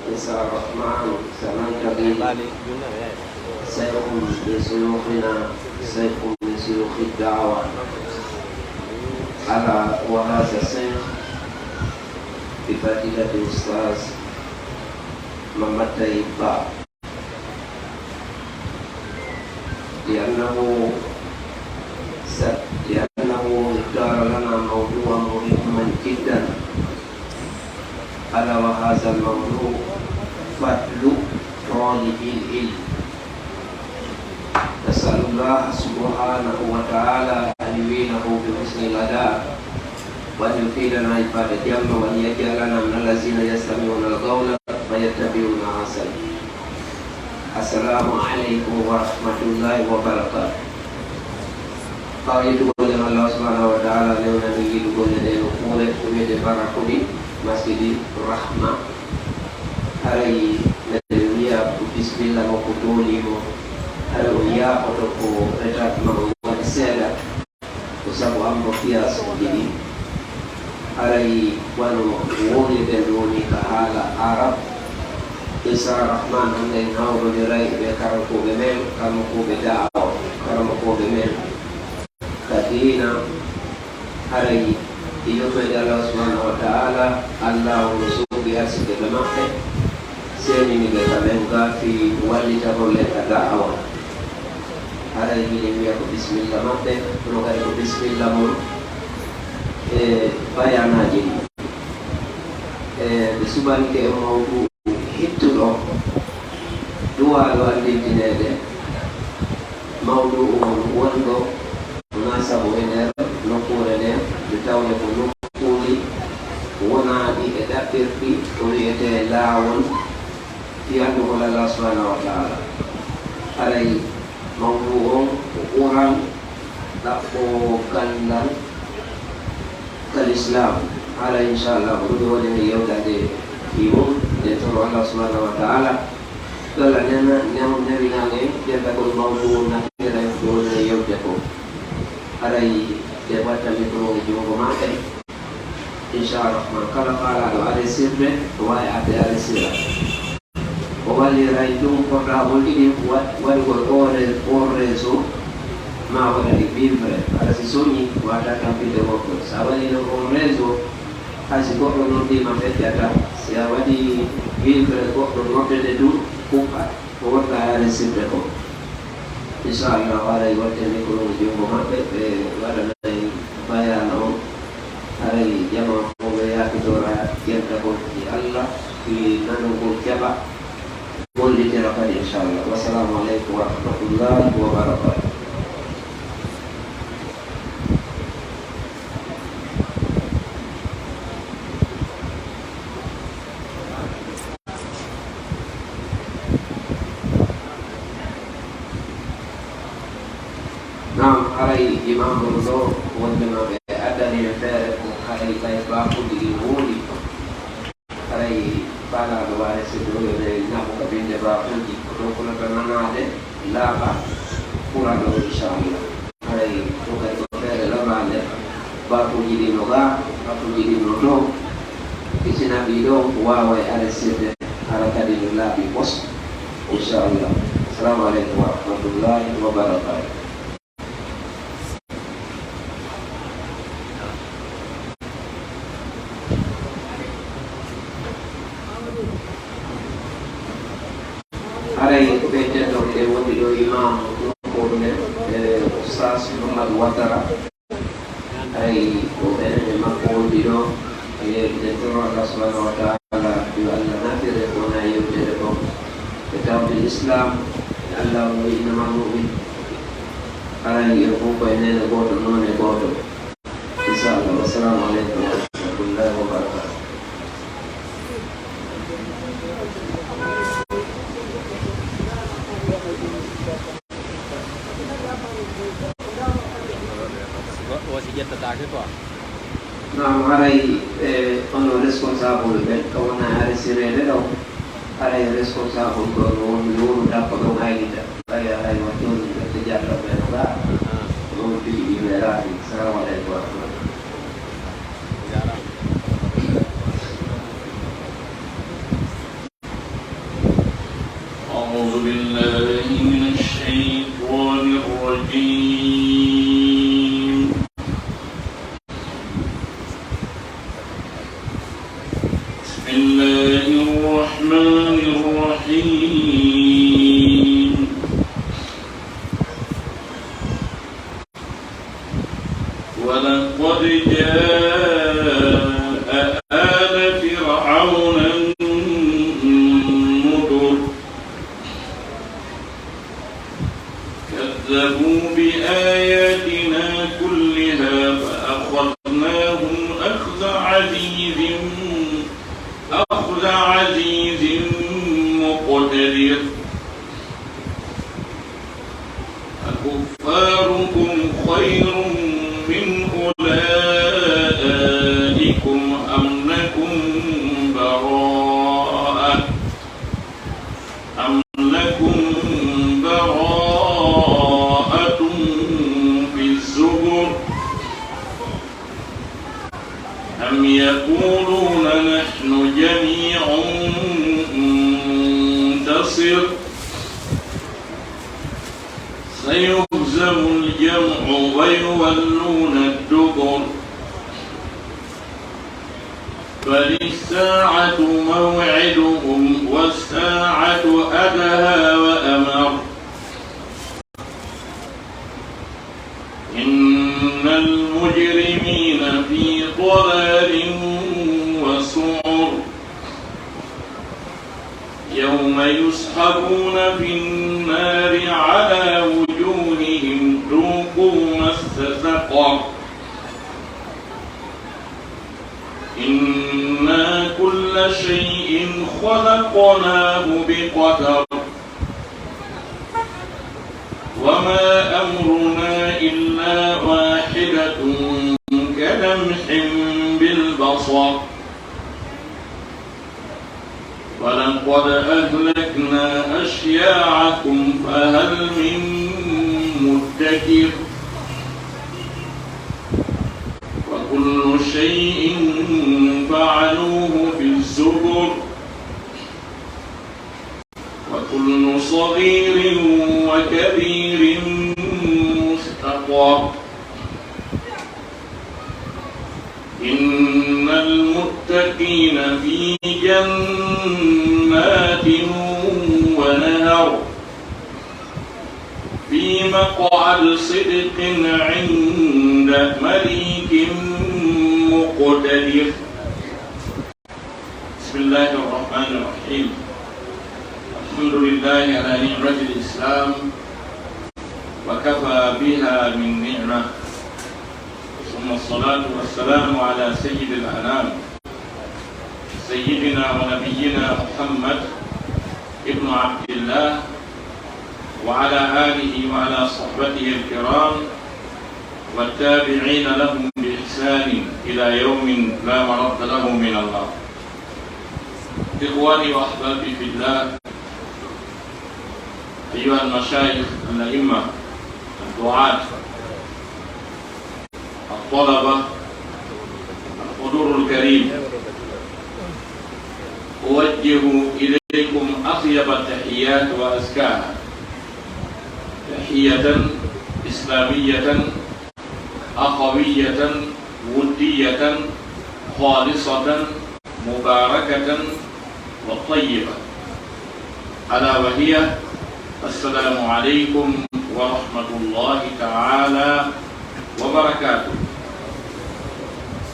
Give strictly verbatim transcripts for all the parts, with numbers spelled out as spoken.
إن شاء الرحمن سننتقل شيخ من شيوخنا، شيخ من شيوخ الدعوة، ألا وهذا الشيخ بفضيلة الأستاذ محمد طيب با. لأنه س-، لأنه اختار لنا موضوعا مهما جدا، ألا وهذا الموضوع فضل طالب العلم. نسأل الله سبحانه وتعالى أن يعينه بحسن الأداء، وأن يفيدنا إفادة جمة، وأن يجعلنا من الذين يستمعون القول فيتبعون أحسنه. السلام عليكم ورحمة الله وبركاته. Ɓaawo yettugol en Allah subhanahu wa ta'ala, newnani yiɗugol en e nokkuure ko wiyetee Barakuni, Masjidi Rahma. Haray meɗen wiya ko bismilla mo ko toolii mo. Haray o yaafoto ko retardement o waɗi seeɗa. Ko sabu embouteillage o ɗiɗi. Haray wano wowlirɗen ɗo ni ka haala Arab, Isa Rahman, hannde en hawrondiray ɓe karankooɓe men, karankooɓe da'awa, karankooɓe men ka diina. Haray e yurmeende Allah subhanahu wa ta'ala, Allah no suuɗi arsiɓe ɓe maɓɓe. Seenini ɓe ka men ga fii wallitagol en ka da'awa. Haray miɗen wi'a ko bisimilla maɓɓe, kono kadi ko bisimilla mon e bayaanaaji ɗi. E ɓe suɓanike e mawdu hittuɗo, duwaaɗo anndintineede. Mawdu'u on wonɗo munaasabu e nder nokkuure nden, nde tawde ko nokkuuli wonaaɗi e ɗaɓɓirɗi ko wi'etee laawol fii anndugol Allah subhanahu wa ta'ala. Haray mawdu'u on ko ɓural ɗaɓɓoowo ganndal ka Lislaam. Haray inchallah ko ɗum woni e yewtande fii mum, nde toro Allah subhanahu wa ta'ala Yo Allah nena, new-, newinane, ƴetta kon mawdu on nattira e ko woni e yewte ko. Haray ɓe wattani ko e junngo maɓɓe. Inchallah, kala faalaaɗo aresirde, o waawi arde aresira. O walliray ɗum portable ɗiɗi wa-, waɗugol hors ré-, hors réseau, ma waɗa ɗi vivre. Hara si soñi, wata tampinde goɗɗo. Sa waɗino hors réseau, Hay si goɗɗo noddiima, feccata. Si a waɗii vivre, goɗɗo noddete tun, huɓɓa. Ko wonta e aresirde ko. Inchallah, haray wattani ko ɗum e junngo maɓɓe, ɓe waɗanay bayaana on. Haray jamaa fof ɓe yaakitora ƴetta ko e Allah, fii nanugol keɓa, gollitira kadi, inchallah. Wassalamu aleykum wa rahmatullahi wa barakatuh. Naam, haray imaamu ɗo wonde ma ɓe addani en feere ko haray ɓay baafuuji ɗi no woodi. Haray faalaaɗo waare siddo yo ne naɓo ka binde baafuuji ko ɗon kulata nanaade laaɓa kuraɗo inchallah. Haray ɗum kadi ko feere labaande, baafuuji ɗi no gaa, baafuuji ɗi no to, ɓe sina ɗi ɗo waaway aresirde, hara kadi no laaɓi pos, inchallah. Assalamu aleykum wa rahmatullahi wa barakatuh. Haray ɓe tedduɓe woni ɗo imaamu ɗum ko ɗum en, e Oustaz Mamadou Ouattara. Haray ko enen e makko wondi ɗo, e nden toro Allah subhanahu wa ta'ala, yo Allah nafire ko wona yewtere ko. E tawde Islam, Allah o innamal mu'min. Haray en fof ko e neene gooto, noone gooto. Inchallah, wassalamu aleykum wa rahmatullahi wa barakatuh. O, o si ƴettataake quoi. Naam, haray, e, onon responsable ɓe, ka wona aresireede ɗo. Haray responsable ko no woni lowru dakko ɗon aynita. Haray, haray, wa jooni ɓe jalla ɓe no gaa. Ɗon fii ɗi weeraaki. Salamu aleykum wa rahmatullah. بالله من الشيطان الرجيم. بسم الله الرحمن الرحيم. ولقد جاء آل فرعون النذر. كذبوا بآياتنا كلها فأخذناهم أخذ عزيز، أخذ عزيز مقتدر. أكفاركم خير من أولئكم أم لكم براءة، أم لكم براءة في الزبر. أم يقولون نحن جميع منتصر. سيهزم الجمع ويولون الدبر. بل الساعة موعدهم والساعة أدهى وأمر. إن المجرمين في ضلال وسعر. يوم يسحبون في النار على وجوههم ذوقوا مس سقر. إنا كل شيء خلقناه بقدر. وما أمرنا إلا واحدة كلمح بالبصر. ولقد أهلكنا أشياعكم فهل من مدكر. وكل شيء فعلوه في الزبر. وكل صغير وكبير مستطر. إن المتقين في جنات ونهر. في مقعد صدق عند مليك مقتدر. بسم الله الرحمن الرحيم. الحمد لله على نعمة الإسلام وكفى بها من نعمة. ثم الصلاة والسلام على سيد الأنام سيدنا ونبينا محمد ابن عبد الله وعلى آله وعلى صحبته الكرام والتابعين لهم بإحسان إلى يوم لا مرد له من الله. إخواني وأحبابي في الله، أيها المشايخ الأئمة الدعاة، الطلبة، الحضور الكريم، أوجه إليكم أطيب التحيات وأزكاها، تحية إسلامية أخوية ودية خالصة مباركة وطيبة، ألا وهي: السلام عليكم ورحمة الله تعالى وبركاته.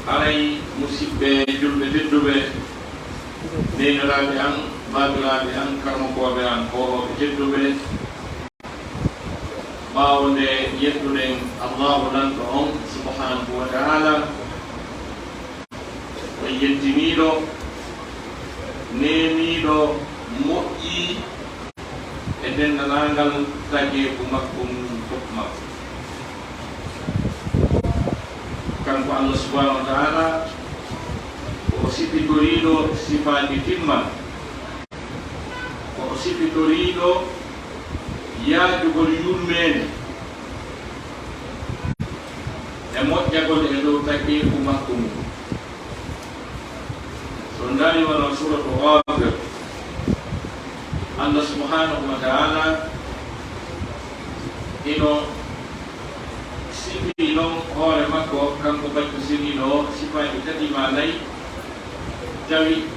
Haray, musidɓe julɓe tedduɓe, neeniraaɓe an, baabiraaɓe an, karamokooɓe an, hoorooɓe tedduɓe, ɓaawo nde yettuɗen Allahu lanɗo on subhanahu wa ta'ala, on yettiniiɗo, neemiiɗo, moƴƴi e denndaangal tageefu makko ngun fof makko. Kanko Allah subhanahu wa ta'ala, ko o sifitoriiɗo sifaaji timmal, ko o sifitoriiɗo yaajugol yurmeende e moƴƴagol e dow tageefu makko ngun. So on ndaari wano Suuratu Ghaafir, Allah subhanahu wa ta'ala ino sifii ɗon hoore makko, kanko Bacco Seniiɗo o, sifaaji tati maa nayi, tawi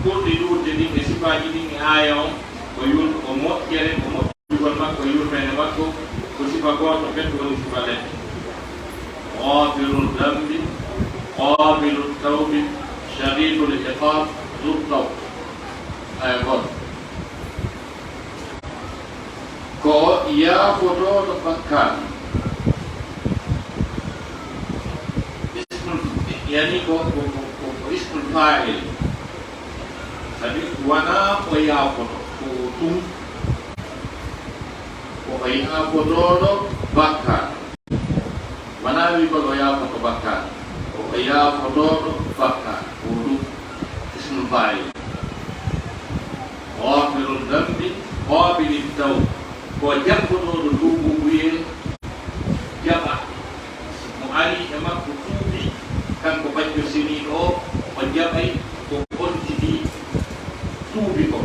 ɓurɗi ɗuuɗude ɗin e sifaaji ɗin e aaya on ko yur-, ko moƴƴere, ko moƴƴugol makko e yurmeende makko, ko sifa gooto ɓen woni sifa ledde. غافر الذنب قابل التوب شديد العقاب ذو الطول. Aya gooto. Ko yaafotooɗo bakkaatu. Ismul, yani ko, ko, ko, ko, ko ismul faa'il. Sabi wonaa o yaafoto, ko o tun. Ko o yaafotooɗo bakkaatu. Wonaa wiigol o yaafoto bakkaatu. Ko o yaafotooɗo bakkaatu. Ko ɗum ismul faa'il. غافر الذنب قابل التوب. Ko jaɓotooɗo tuubuubuyee, jaɓa. Mo ari e makko tuubi, kanko Bacco Seniiɗo o, o jaɓay ko ontigi tuubi kon.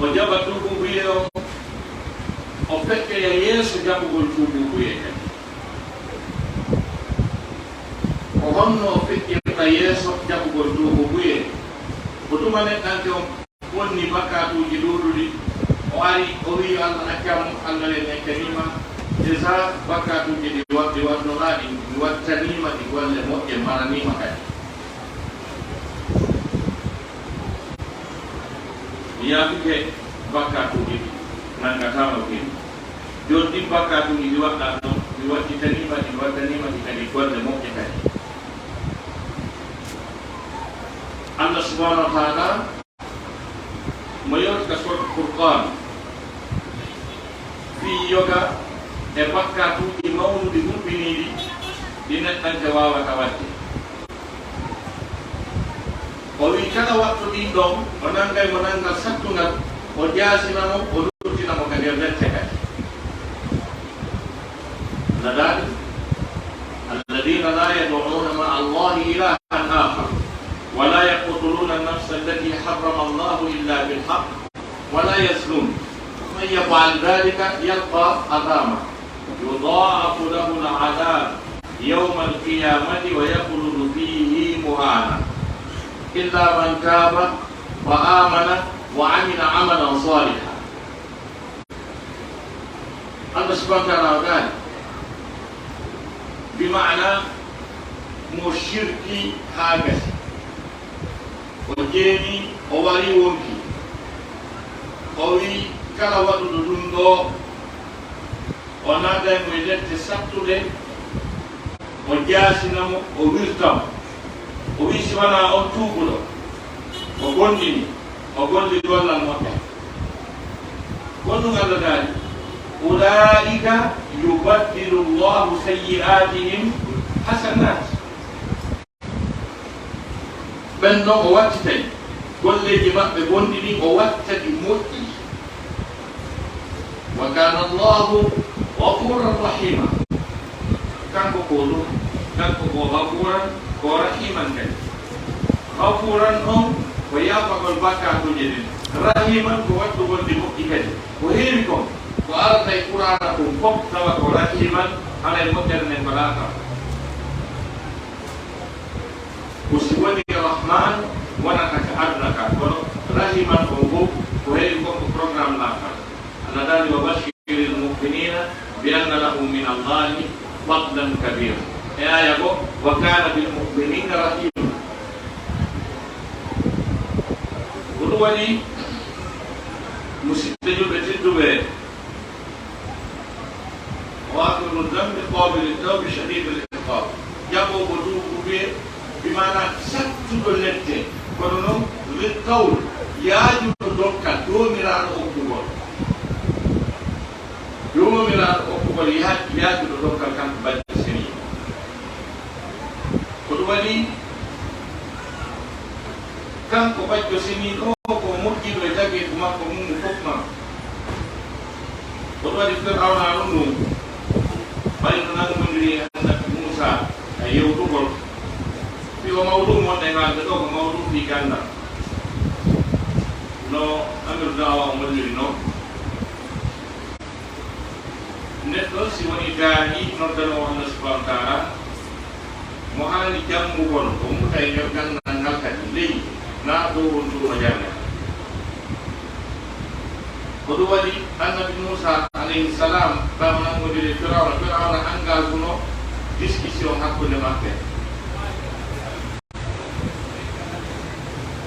O jaɓa tuubuubuyee on, o feƴƴoya yeeso jaɓugol tuubuubuyee kadi. Ko honno o feƴƴirta yeeso jaɓugol tuubuubuyee? Ko tuma neɗɗanke on bonni bakkaatuuji ɗuuɗuɗi, o ari, o wi'i Allah accam, Allah wi mi accaniima, déjà bakkaatuuji ɗi wa-, ɗi waɗnonaa ɗin, mi wattaniima ɗi golle moƴƴe, mbaraniima kadi. Mi yaafike bakkaatuuji ɗi, nanngataama ɗin. Jooni ɗin bakkaatuuji ɗi waɗɗaa ɗon, mi wattitaniima ɗi, mi wattaniima ɗi kadi golle moƴƴe kadi. Allah subhanahu wa ta'ala mo yewti ka surat Furqan, fii yoga e bakkaatuuji mawnuɗi huɓɓiniiɗi ɗi neɗɗanke waawata waɗde. O wi'i kala waɗɗo ɗin ɗon, o nanngay mo nanngal sattungal, o jaasina mo, o luttina mo ka nder lette kadi. Nadani, الذين لا يدعون مع الله إلها آخر ولا يقتلون النفس التي حرم الله إلا بالحق ولا يزنون ومن يفعل ذلك يلق أثاما يضاعف له العذاب يوم القيامة ويخلد فيه مهانا إلا من تاب وآمن وعمل عملا صالحا. Allah subhanahu wa ta'ala o daali, bi ma'ana mo shirki haa gasi, o jeeni, o wari wonki, o wi kala waɗuɗo ɗum ɗo, o naatay mo e lette sattuɗe, o jaasina mo, o wirta mo. O wi si wanaa on tuubuɗo, o bonɗini, o golli gollal moƴƴal. Ko ɗum Allah daali, أولئك يبدل الله سيئاتهم حسنات. Ɓen ɗon o wattitay golleeji maɓɓe bonɗi ɗin, o watta ɗi moƴƴi. وكان الله غفورا رحيما. Kanko ko ɗum, kanko ko Ghafuuran, ko Rahiiman kadi. Ghafuuran on ko yaafagol bakkaatuuji ɗin. Rahiiman ko waɗugol ɗi moƴƴi kadi. Ko heewi kon, ko arata e Qur'aana kon fof tawa ko Rahiiman, haray moƴƴere nden ko laaɓaa. Ko si woni Rahman wonata ka aduna ka, kono Rahiman on fof ko heewi kon ko programme laaɓaa. Allah daali, وبشر المؤمنين بأن لهم من الله فضلا كبيرا. E aaya goo, وكان بالمؤمنين رحيما. Ko ɗum waɗi, musidɓe julɓe tedduɓe, غافر الذنب قابل التوب شديد العقاب. Jaɓoowo tuubuubuyee, bi maanaa sattuɗo lette, kono noon ذي الطول, yaajuɗo dokkal, doomiraaɗo okkugol. Joomiraaɗo okkugol yaaj-, yaajuɗo dokkal kanko Bacco Seniiɗo. Ko ɗum waɗi kanko Bacco Seniiɗo o, ko moƴƴiɗo e tageefu makko mum fof maa. Ko ɗum waɗi Firawna ɗum ɗum, ɓay no nanngondiri e Annabi Muusaa e yewtugol. Fii o mawɗum wonde e haalde ɗoo ko mawɗum fii ganndal. No Amiru Da'wa on walliri non, neɗɗo si woni daa'i noddanoowo Allah subhanahu wa ta'ala, mo haani jammugol, o muta e nder ganndal ngal kadi ley, naa dow on tuma jannga. Ko ɗum waɗi Annabi Muusa alayhi salam, ɓaawo nanngodiri e Firawna, Firawna engage uno discussion hakkunde maɓɓe.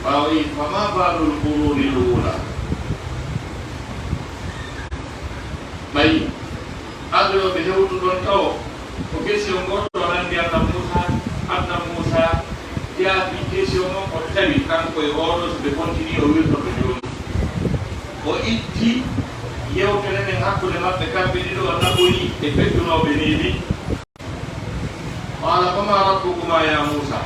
Ɓaawo yi, فما بال القرون الأولى. Ɓay, ado yo ɓe hewtu ɗon tawo, ko question goɗɗo o nanndi Annabi Muusa, Annabi Muusa jaabi question on, o tawi kanko e oɗo, so ɓe continue, o wirtoto jooni. O itti yewtere nden hakkunde maɓɓe kamɓe ɗiɗo, o naɓoyi e feƴƴunooɓe neeɓi. قال فما ربكما يا موسى.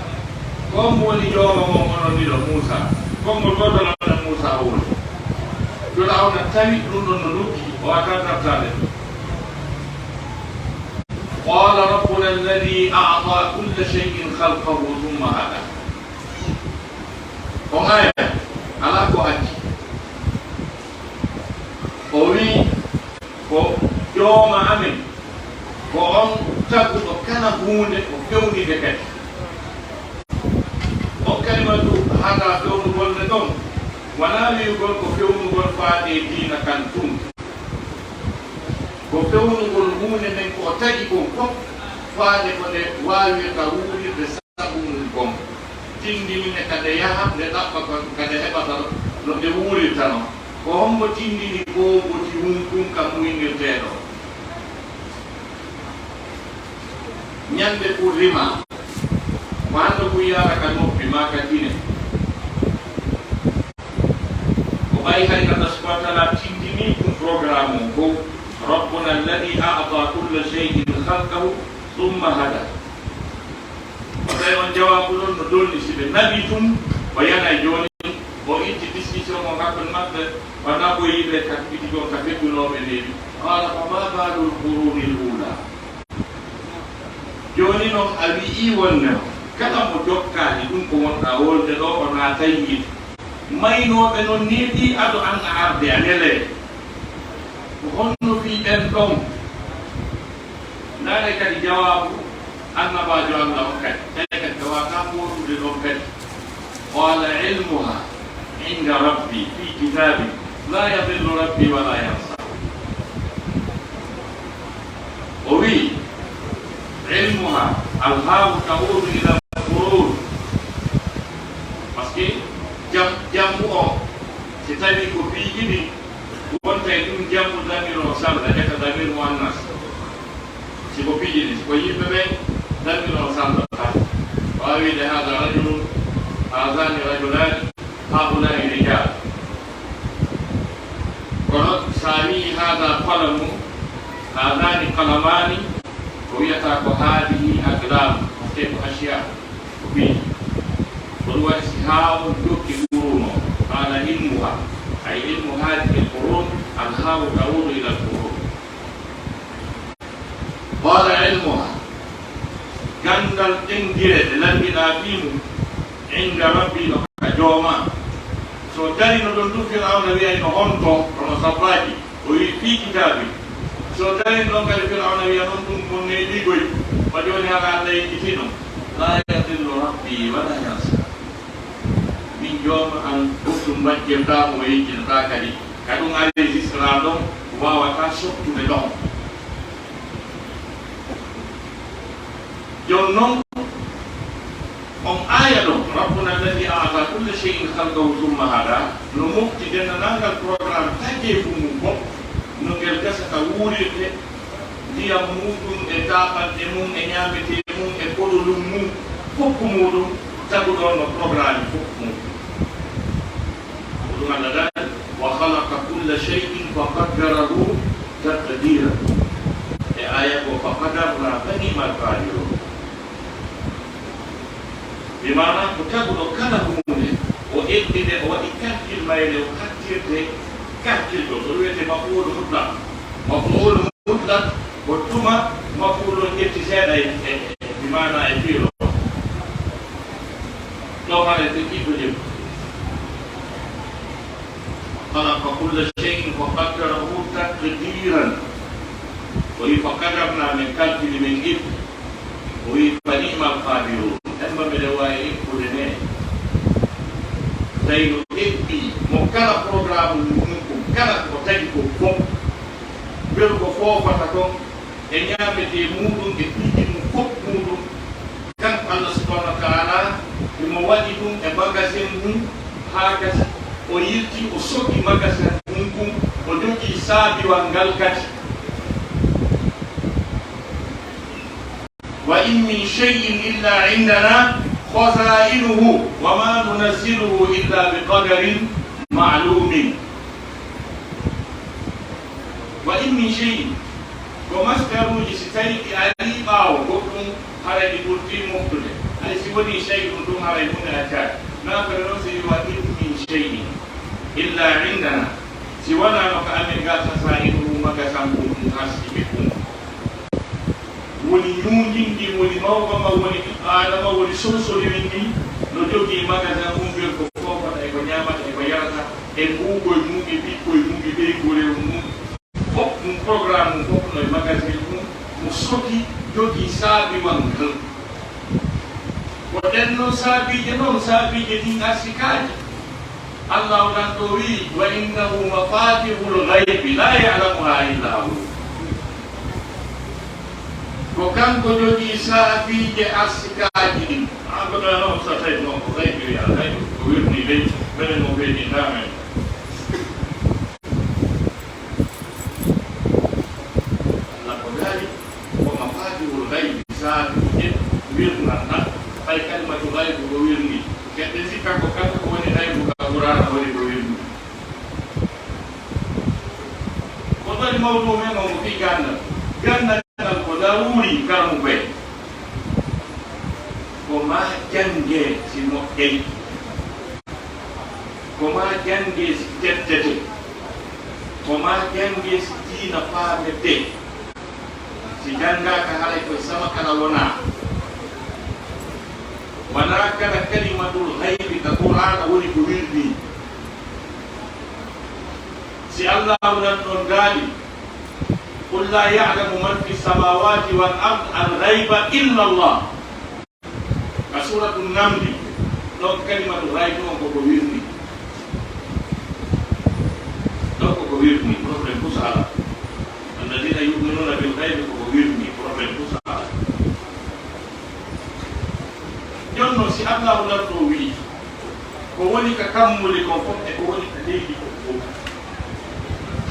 Ko on woni jooma mon onon ɗiɗo Muusa? Konngol gootol Annabi Muusa o woni. Firawna tawi ɗum ɗon no luggi, o waɗata dartaade. قال ربنا الذي أعطى كل شيء خلقه ثم هدى. O ŋaaya, alaa ko acci. O wi'i, ko jooma amen, ko on taguɗo kala huunde, o fewni nde kadi. On kalimatu hada, fewnugol nde ɗon, wanaa wi'ugol ko fewnugol faade e diina kan tun. Ko fewnugol huunde nden ko o tagi kon fof, faade ko nde waawirta wuurirde sabu mum kon. Tindini nde ka nde yaha, nde ɗaɓɓa ka, ka nde heɓata no nde wuurirta non. Ko hombo tindini ko boti hunkun ka muynirteeɗo? Ñande kun rima, ko hande kun yaara ka noppi maa ka kine. Ko ɓay hay Allah subhanahu wa ta'ala tindini kun programme on ko, ربنا الذي أعطى كل شيء خلقه ثم هدى. O tawi on jawaabu ɗon no dolni, si ɓe naɓi tun, o yanay jooni, o itti discussion on hakkunde maɓɓe, o naɓoyi ɓe ka piti gon ka feƴƴunooɓe neeɓi. قال فما بال القرون الأولى. Jooni non a wi'ii wonde kala mo jokkaali ɗum ko wonɗaa wolde ɗoo, o naatay yiite. Maynooɓe non neeɓii ado an a arde a nelee. Ko honno fii ɓen ɗon? Ndaaree kadi jawaabu annabaajo Allah on kadi. Tawi kadi tawataa ko woɗɗude ɗon kadi. قال علمها عند ربي في كتاب لا يضل ربي ولا ينسى. O wi'i, علمها، الهاء تعود إلى القرون. Parce que jam-, jammu o, si tawi ko piiji ɗi, wonta e ɗum jammu damir o salla, ƴetta damir muannas. Si ko piiji ɗi, si ko yimɓe ɓe, damir o salla. Waawi wi'ude هذا رجل، هذان رجلان، هؤلاء رجال. Kono so a wi'i هذا قلم، هذان قلمان، ko wi'ata ko هذه أقلام, te ko أشياء, ko piiji. Ko ɗum waɗi si haa on jokki قرون o, قال علمها، أي علم هذه القرون، الهاء تعود إلى القرون. قال علمها، ganndal ɗen gire ɗe lanndiɗaa fii mum, عند ربي، no ka Jooma. So darino ɗon du, Firawna wi'ayno honto, kono sabbaaji, o wi'i fii kitaabi. So darino ɗon kadi, Firawna wi'a non ɗum mon neeɓiigoy, ma jooni hara Allah yejjiti ɗum. لا يضل ربي ولا ينسى. Min Jooma an, goɗɗum majjirtaa mo, o yejjitataa kadi. Ka ɗum a registra ɗon, waawataa sottude ɗon. Jooni non, on aaya ɗon, ربنا الذي أعطى كل شيء خلقه ثم هدى, no mofti denndaangal programme tageefu mum fof, no ngel gasata wuurirde, ndiyam muuɗum e taaɓanɗe mum e ñaametee mum e koɗolum mum, fof muuɗum, taguɗo no programme fof mum. Ko ɗum Allah daali, وخلق كل شيء فقدره تقديرا. E aaya ko, فقدرنا فنعم القادرون. Bi maana ko taguɗo kala huunde, o eɓɓi nde, o waɗi calcul mayre, o kattirde calcul ɗo, ɗo wiyetee maf'uulu mutlaq. Maf'uulu mutlaq ko tuma maf'uulu on ƴetti seeɗa e, e, e, bi maana e fi'lu. Ɗo hare ko ɗiɗo jëm. خلق كل شيء فقدره تقديرا. O wi, فقدرنا, min kalkili, min ƴetti. O wi, فنعم القادرون. Emma mbeɗa waawi eɓɓude ne. Tawi no eɓɓi mo kala programme mum, ko kala ko tagi ko fof. Mbel ko foofata kon e ñaametee muuɗum e piiji mum fof muuɗum. Kanko Allah subhanahu wa ta'ala, himo waɗi ɗum e magasin mum, haa gasi o yilti, o soki magasin mum ɗum, o jogii saabiwal ngal kadi. وإن من شيء إلا عندنا خزائنه وما ننزله إلا بقدر معلوم. وإن من شيء, ko masdaruuji, si tawi ɗi arii ɓaawo goɗɗum, haray ɗi ɓurtii moftude. Hay si wonii شيء ɗum, haray huunde accaaki. Naafere noon, si وإن من شيء إلا عندنا, si wonaa no ka amen ngal خزائنه, magasin mum ɗum, arsike mum. Woni ñuuñindi, woni mawba ma, woni ɓiɗɗo Aadama, woni solsoli min ni, no jogii magasin mum, ngel ko foofata, e ko ñaamata, e ko yarata, e ɓuuɓoy mum, e ɓikkoy mum, e ɓeynguurewol mum. Fof mum, programme mum fof no e magasin mum, mo soki, jogii saabiwal ngal. Ko ɗen noon saabiije noon, saabiije ɗin arsikaaji. Allahu nan ɗo wi'i, وعنده مفاتح الغيب لا يعلمها إلا هو. Ko kanko jogii saabiije arsikaaji ɗin. An ko ɗo noon, so tawi noon ko gaybi wi'a, gaybi ko wirni ley, menen mo feeñintaa men. Allah ko daali, ko mafatihul gaybi, saabiije wirnan ɗan, fay kalimatu gaybu ko wirni. Keɓe sikka ko kanko ko woni gaybu ka Qur'aana woni ko wirni. Ko ɗon mawɗo men on ko fii ganndal. Ganndal ngal ko laruuri karamu koye. Ko maa janngee si moƴƴay. Ko maa janngee si teddete. Ko maa janngee si diina faametee. Si janngaaka haray koye sama kala wonaa. Wanaa kala kalimatul gaybi ka Qur'aana woni ko wirnii. Si Allaahu nan ɗon daali, قل لا يعلم من في السماوات والأرض الغيب إلا الله. Ka Suuratu Namli, ɗon kalimatu gaybi on ko ko wirni. Ɗon ko ko wirni, problème fof alaa. الذين يؤمنون بالغيب ko ko wirni, problème fof alaa. Jooni noon, si Allaahu nan ɗo wi'i, ko woni ka kammuuli kon fof e ko woni ka leydi kon fof,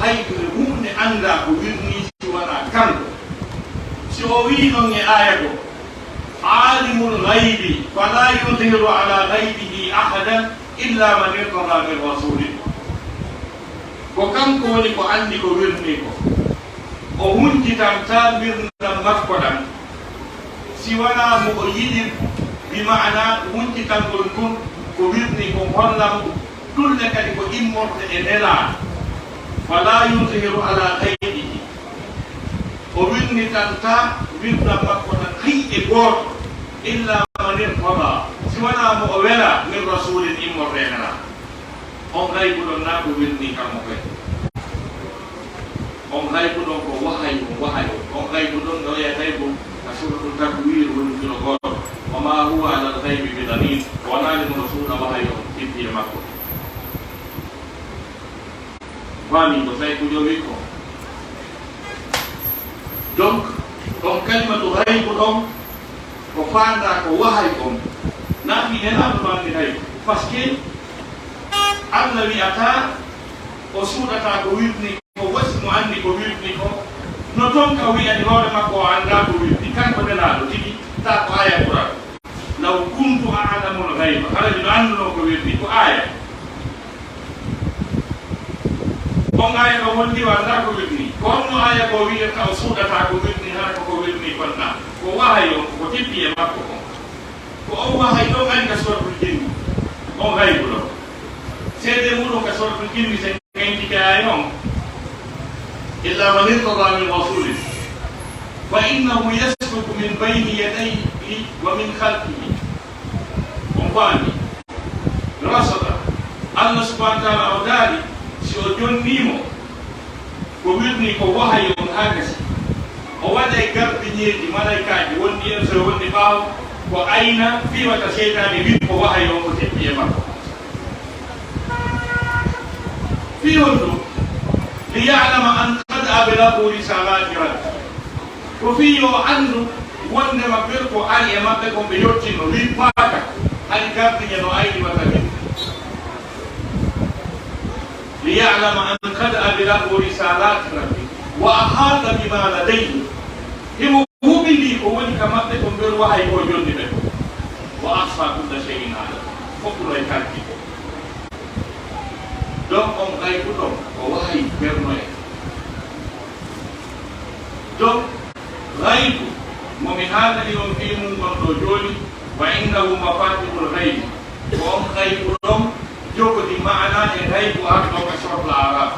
hay ko e huunde anndaa ko wirnii si wanaa kanko. Si o wi'i noon e aaya goo, عالم الغيب فلا يظهر على غيبه أحدا إلا من ارتضى من رسول. Ko kanko woni ko anndi ko wirnii ko. O huncitantaa wirnam makko ɗam, si wanaa mo o yiɗir, bi ma'ana huncitangol ngun ko wirnii ko holla mo ɗulle kadi ko immorde e nelaaɗo. فلا يظهر على غيبه. O wirnitantaa wirnam makko ɗam hay e gooto, إلا من ارتضى, si wanaa mo o wela, من رسول, immorde e nelaaɗo. On gaybu ɗon naa ko wirnii kammo kadi. On gaybu ɗon ko wahayu, wahayu. On gaybu ɗon no wi'a gaybu ka Suuratul Takwiir woni kilo gooto. وما هو على الغيب بضنين. O wanaali mo no suuɗa wahayu on, tippi e makko. Faami ko Sayku Jowi ko. Donc, ɗon kalimatu gaybu ɗon, ko faandaa ko wahayu on. Naa fii nelaaɗo no anndi gaybu. Parce que Allah wi'ataa o suuɗataa ko wirnii ko, wasi mo anndi ko wirnii ko. No ton ka wi'ani hoore makko o anndaa ko wirnii. Kanko nelaaɗo tigi, taa ko aaya Qur'aan. لو كنت أعلم الغيب. Hara miɗo anndunoo ko wirnii, ko aaya. On aaya ɗon holli o anndaa ko wirnii. Ko honno aaya ko wi'irta o suuɗataa ko wirnii, hara ko ko wirnii kon naa? Ko wahayu on, ko tippi e makko kon. Ko on wahayu ɗon ari ka Suuratul Jinni. On gaybu ɗon. Seedee muuɗum ka Suuratul Jinni, cinquante e aaya on. إلا من ارتضى من رسول فإنه يسلك من بين يديه ومن خلفه. On faami? Rasada. Allah subhanahu wa ta'ala o daali, si o jonnii mo, ko wirnii ko wahayu on haa gasi. O waɗay gardiñeeji malaykaaji wonɗi yeeso e wonɗi ɓaawo, ko ayna fii wata seytaane wir ko wahayu on ko jippi e makko. Fii honɗum? Li ya'lama an qad ablagu risalati rabbi. Ko fii yo anndu wonndema ɓen ko ari e maɓɓe kon ɓe yottinno, wippaaka, hari gardiñe no ayni wata wir. Li ya'lama an qad ablagu risalati rabbi wa ahata bima ladayhi. Himo huɓindii ko woni ka maɓɓe kon, ɓen wahayu o jonni ɓe. Wa ahsa kulla shay'in adada. Fof no e kalki. Donc on gaybu ɗon ko wahayu berno en. Donc gaybu mo mi haalani on fii mun on ɗoo jooni, wa indahu mafatihul gaybi, ko on gaybu ɗon jogori maana e gaybu arɗo ka suratul Araf.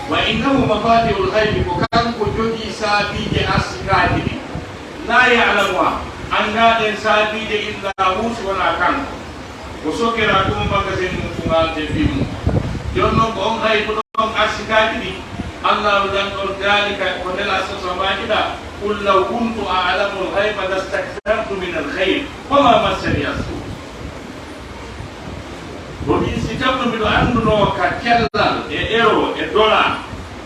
Wa indahu mafatihul gaybi, ko kanko jogii saabiije arsikaaji ɗin. La ya'lamuha, anndaa ɗen saabiije illa hu, si wonaa kanko. Ko sokira ɗum magasin mum ko ngaalde fii mum. Jooni non ko on gaybu ɗon arsikaaji ɗin, Allaahu jan ɗon daali ka ko Nelaaɗo sa maaki ɗaa, qul law kuntu a'lamul gayba lastakthartu minal khayr wa ma massaniya su. O wi'i, si tawno miɗo anndunoo ka cellal e euro e dollar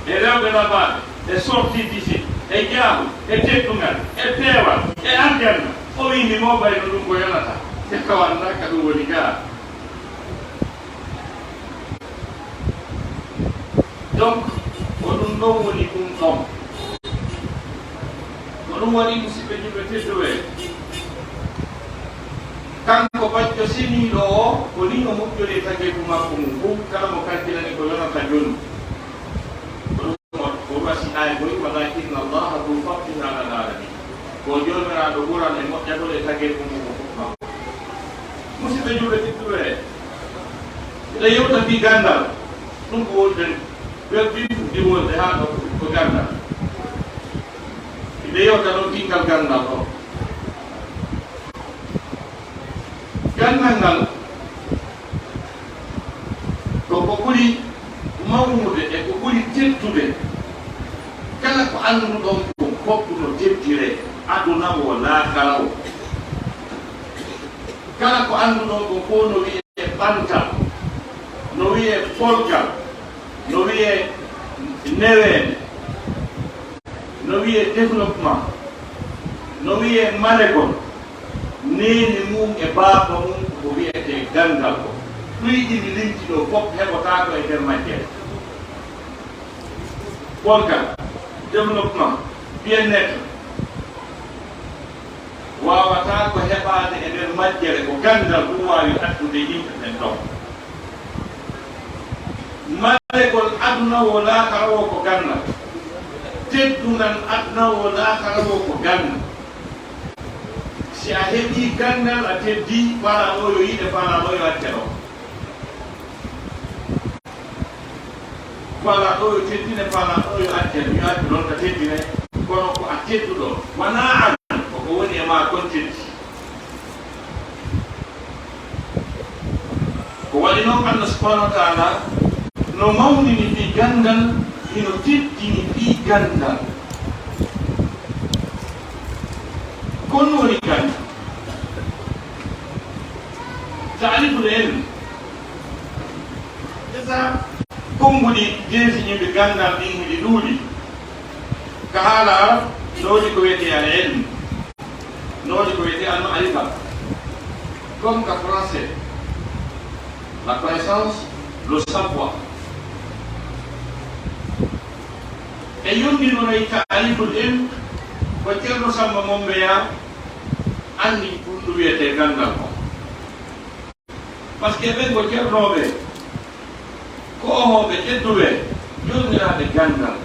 e rewɓe labaaɓe e sortie d'ici e jaahu e teddungal e peewal e aljanna, o wi'i mi mooɓayno ɗum ko yonata. Te tawa anndaa ka ɗum woni gaa. Donc ko ɗum ɗon woni ɗum ɗon. Ko ɗum waɗi, musiɓɓe julɓe tedduɓe, kanko bajjo seniiɗo o, ko nii o moƴƴori e tageefu makko ngun fow, kala mo kalkilani ko yonata jooni. Ko ɗum o, o wasi aaya goy, walakinna Allaha dhu fadlin alal alamin. Ko Joomiraaɗo ɓural e moƴƴagol e tageefu mum o fof makko. Musiɓɓe julɓe tedduɓe, eɗen yewta fii ganndal, ɗum ko wonde weldiɗum ɗi wonde haa ɗo ko ganndal. Eɗen yewta ɗon kikkal ganndal ɗo. Ganndal ngal ko ko ɓuri mawnude e ko ɓuri teddude. Kala ko annduɗon ko fof no teddire, aduna o, laakara o. Kala ko annduɗon ko fof no wiyee ɓantal, no wiyee polgal, no wiyee neweende, no wiyee développement, no wiyee malegol, neene mum e baaba mum ko wiyetee ganndal ko. Ɗuyɗi mi limti ɗoo fof heɓotaako e nder majjere. Polgal, développement, bien-être, waawataa ko heɓaade e nder majjere ko ganndal ɗum waawi addude yimɓe ɓen ɗon. Malegol aduna o, laakara o ko ganndal. Teddungal aduna o, laakara o ko ganndal. Si a heɓii ganndal, a teddii, faalaaɗo yo yiɗe, faalaaɗo yo acce ɗon. Faalaaɗo yo teddine, faalaaɗo yo acce, yo acce ɗon ka teddine. Kono ko a tedduɗo, wanaa an, ko ko woni e maa kon teddi. Ko waɗi noon, Allah subhanahu wa taala no mawnini fii ganndal, hino teddini fii ganndal. Ko honɗum woni ganndal? Ta'riful ilm. Esa konnguɗi deesiniiɓe ganndal ɗin hiɗi ɗuuɗi. Ka haala Arab, no woodi ko wiyetee al ilm. No woodi ko wiyetee al ma'rifa. Comme ka français, la connaissance, le savoir. E yondinoray Ta'riful Ilm ko Ceerno Samba Mombeya anndi ko honɗum wiyetee ganndal ko. Parce que ɓen ko ceernooɓe, ko ohooɓe tedduɓe, joomiraaɓe ganndal.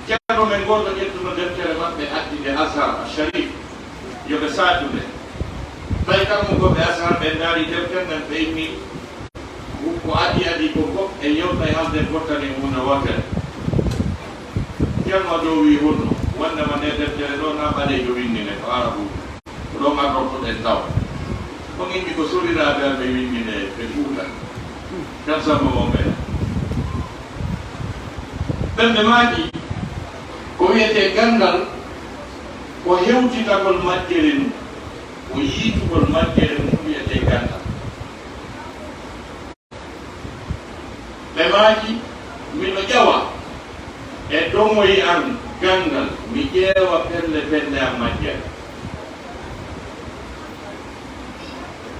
Ceerno men gooto ƴettuno deftere maɓɓe addi nde Azhar Al Sharif, yo ɓe saatu nde. Tawi karamokooɓe Azhar ɓe ndaari deftere nden, ɓe inni, ko adii adii kon fof e yewta e haalde fottani e huunde wootere. Ceerno Dow wi'i honno, wonndema nde deftere ɗoo na ɓaleejo winndi nde, ko Arabuuɓe. Ko ɗon arrortoɗen taw. Ko min ko soriraaɓe am ɓe winndi nde ɓe Fuuta. Kan sama wonɓe. Ɓen ɓe maaki, ko wiyetee ganndal, ko hewtitagol majjere mum, ko yiitugol majjere mum wiyetee ganndal. Ɓe maaki, miɗo ƴawa e domoy an ganndal, mi ƴeewa pelle pelle an majjere.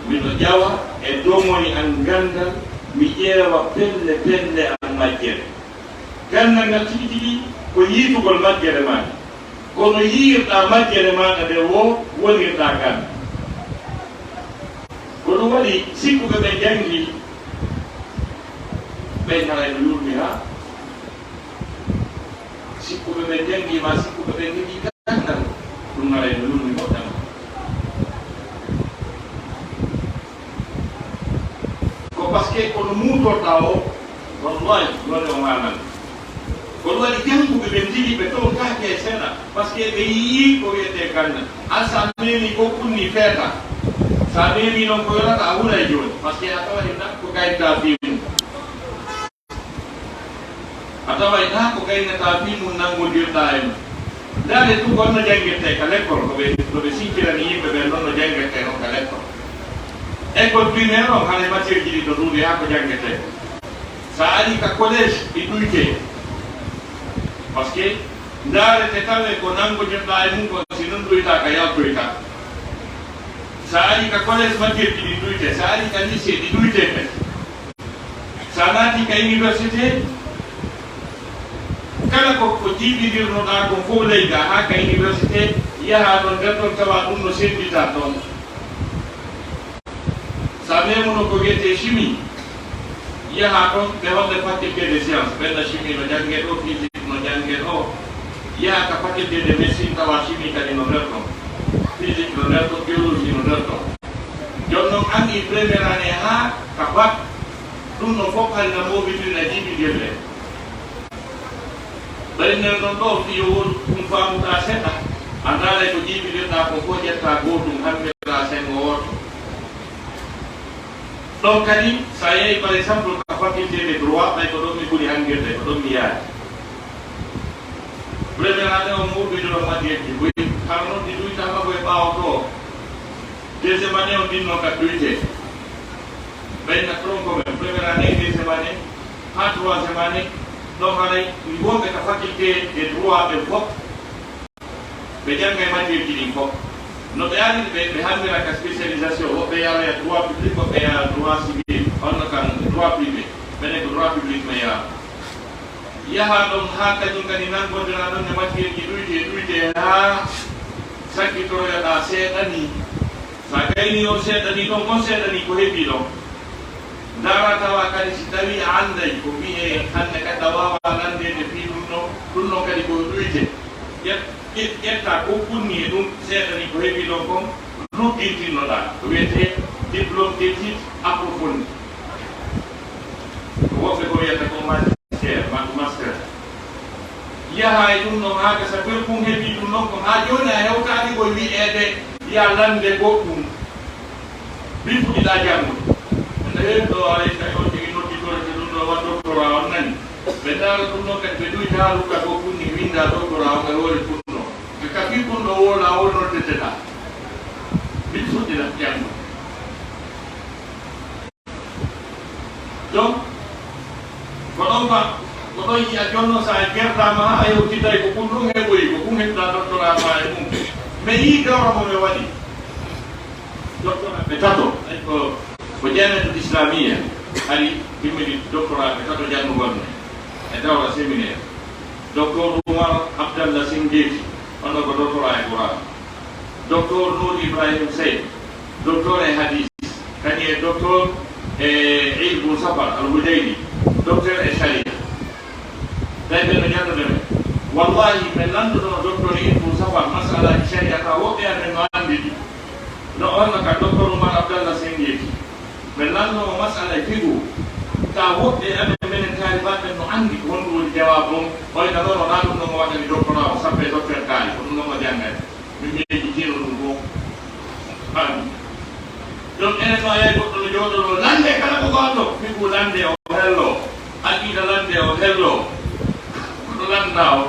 Miɗo ƴawa e domoy an ganndal, mi ƴeewa pelle pelle an majjere. Ganndal ngal tigi tigi ko yiitugol majjere maaɗa. Kono yiirɗaa majjere maaɗa nde woo wonirɗaa ganndal. Ko ɗum waɗi sikkuɓe ɓe njanngi ɓe haray no yurmi haa. Sikkuɓe ɓe njanngi ma sikkuɓe ɓe ngiɗi ganndal, ɗum haray no yurmi moƴƴan. Ko parce que kono muutorɗaa o, wallahi, woni o maanani. Kono waɗi jannguɓe ɓe njigi ɓe towtaaki e seeɗa, parce que ɓe yiyii ko wiyetee ganndal. An so a meemii ko kunni feeta, so a meemii noon ko yonata a huray jooni, parce que a taway tan ko gaynataa fii mum. A taway tan ko gaynataa fii mum nanngondirɗaa e mum. Ndaaree tun ko honno jannginirtee ka lekkol, ko ɓe, no ɓe sincirani yimɓe ɓen non no jannginirtee non ka lekkol. École primaire on, haray matière ji ɗi no ɗuuɗi haa ko jannginirtee. So a arii ka collège, ɗi ɗuytee. Parce que ndaarete tawee ko nanngondirɗaa e mum kon, si non ɗuytaaka, yaltoytaa. So a arii ka collège, matière ji ɗi ɗuytee. So a arii ka lycée, ɗi ɗuytee kadi. So a naatii ka université, kala ko, ko jiiɓindirnoɗaa kon fof ley gaa, haa ka université, yahaa ɗon, nder ɗon tawa ɗum no sennditaa ɗon. So a meemuno ko wiyetee chimie, yahaa ɗon, ɓe holle faculté de science, ɓen na chimie no janngee ɗoo, physique no janngee ɗoo. Yahaa ka faculté de médecine, tawa chimie kadi no nder ɗon, physique no nder ɗon, biologie no nder ɗon. Jooni non, an e première année haa ka bac, ɗum ɗon fof hari na mooɓindiree, na jiiɓindiree. Ɓay nder ɗon ɗoo, fii yo won ɗum faamuɗaa seɗɗa, a ndaaray ko jiiɓindirɗaa kon fof, ƴettaa gootum, hanndiraa senngo wooto. Ɗon kadi, so a yehii, par exemple, ka faculté de droit, ɓay ko ɗon mi ɓuri anngirde, ko ɗon mi yaari. Première année on, mooɓindiron matière ji buy, hara non ɗi ɗuytaama ko e ɓaawo ɗoo. Deuxième année on, ɗin non kadi ɗuytee. Ɓay na tronc commun, première année, deuxième année, haa troisième année, ɗon haray wonɓe ka faculté de droit ɓen fof, ɓe janngay matière ji ɗin fof. No ɓe ariri ɓe, ɓe hammira ka spécialisation, woɓɓe yaroya droit public, woɓɓe yara droit civil, honno kan droit privé, ɓenen ko droit public ɓe yara. Yaha ɗon haa kañum kadi nanngondira ɗon e matière ji ɗuyte, ɗuyte haa sakkitoroyoɗaa seeɗa nii. So a gaynii on seeɗa nii ɗon, on seeɗa nii ko heɓii ɗon. Ndaara tawa kadi si tawii a annday ko wiyee hannde kadi a waawaa nanndeede fii ɗum ɗon, ɗum ɗon kadi ko ɗuyte. Ƴet-, ƴet-, ƴettaa ko kunni e ɗum seeɗa nii ko heɓii ɗon kon, luggintinnoɗaa. Ko wiyetee diplôme d'études approfondies. Ko woɓɓe ko wiyata ko master, ma-, master. Yaha e ɗum ɗon haa gasa, ɓe ɗum heɓii ɗum ɗon kon. Haa jooni a hewtaaki ko wiyeede yo a lannde goɗɗum. Min fuɗɗiɗaa janngude. Ene heewi ɗo aray tawi on tigi nodditore to ɗum ɗo wa doctorat on nani. Ɓe ndaara ɗum ɗon kadi ɓe ɗuyta haa lukka ko kunni winnda doctorat on e hoore ɗum ɗo. Ɓe ka fii ɗum ɗo woola o noddeteɗaa. Min fuɗɗiɗaa janngude. Donc, ko ɗon ba, ko ɗon yiya jonno sa gerdaama haa a yewtiday ko ɗum ɗum heɓoyi, ko ɗum heɓta doctorat ma e mum. Mais yii dewro mo mi waɗi. Doctorat ɓe tato, ay ko, ko Jamiatul Islamiyya, hari timmini doctorat ɓe tato janngugol mi e dawra séminaire. Docteur Oumar Abdallah Singeti, on ɗo ko doctorat e Qur'an. Docteur Nour Ibrahim Sey, docteur e hadis, kadi e docteur e Eid Bun Safar Al Hudaydi, docteur e sharia. Tawi ɓe no jannude men. Wallahi, men lanndunoo docteur Eid Bun Safar masalaaji sharia ka woɓɓe amen no anndi ɗi. No on no ka docteur Oumar Abdallah Sengeti. Men lanndunoo masala e fiqhu. Ka woɓɓe amen menen taalibaaɓe ɓen no anndi ko honɗum woni jawaabu on. Oyta noon o ɗaɗum ɗon o waɗani doctorat o sappe docteur kaali. Ko ɗum ɗon o janngani. Min miiji jiino ɗum fof. Amin. Donc, enen no yahay goɗɗo no jooɗono lande kala ko goɗɗo, figu lande o hello, aqiida lande o hello, ko landa o,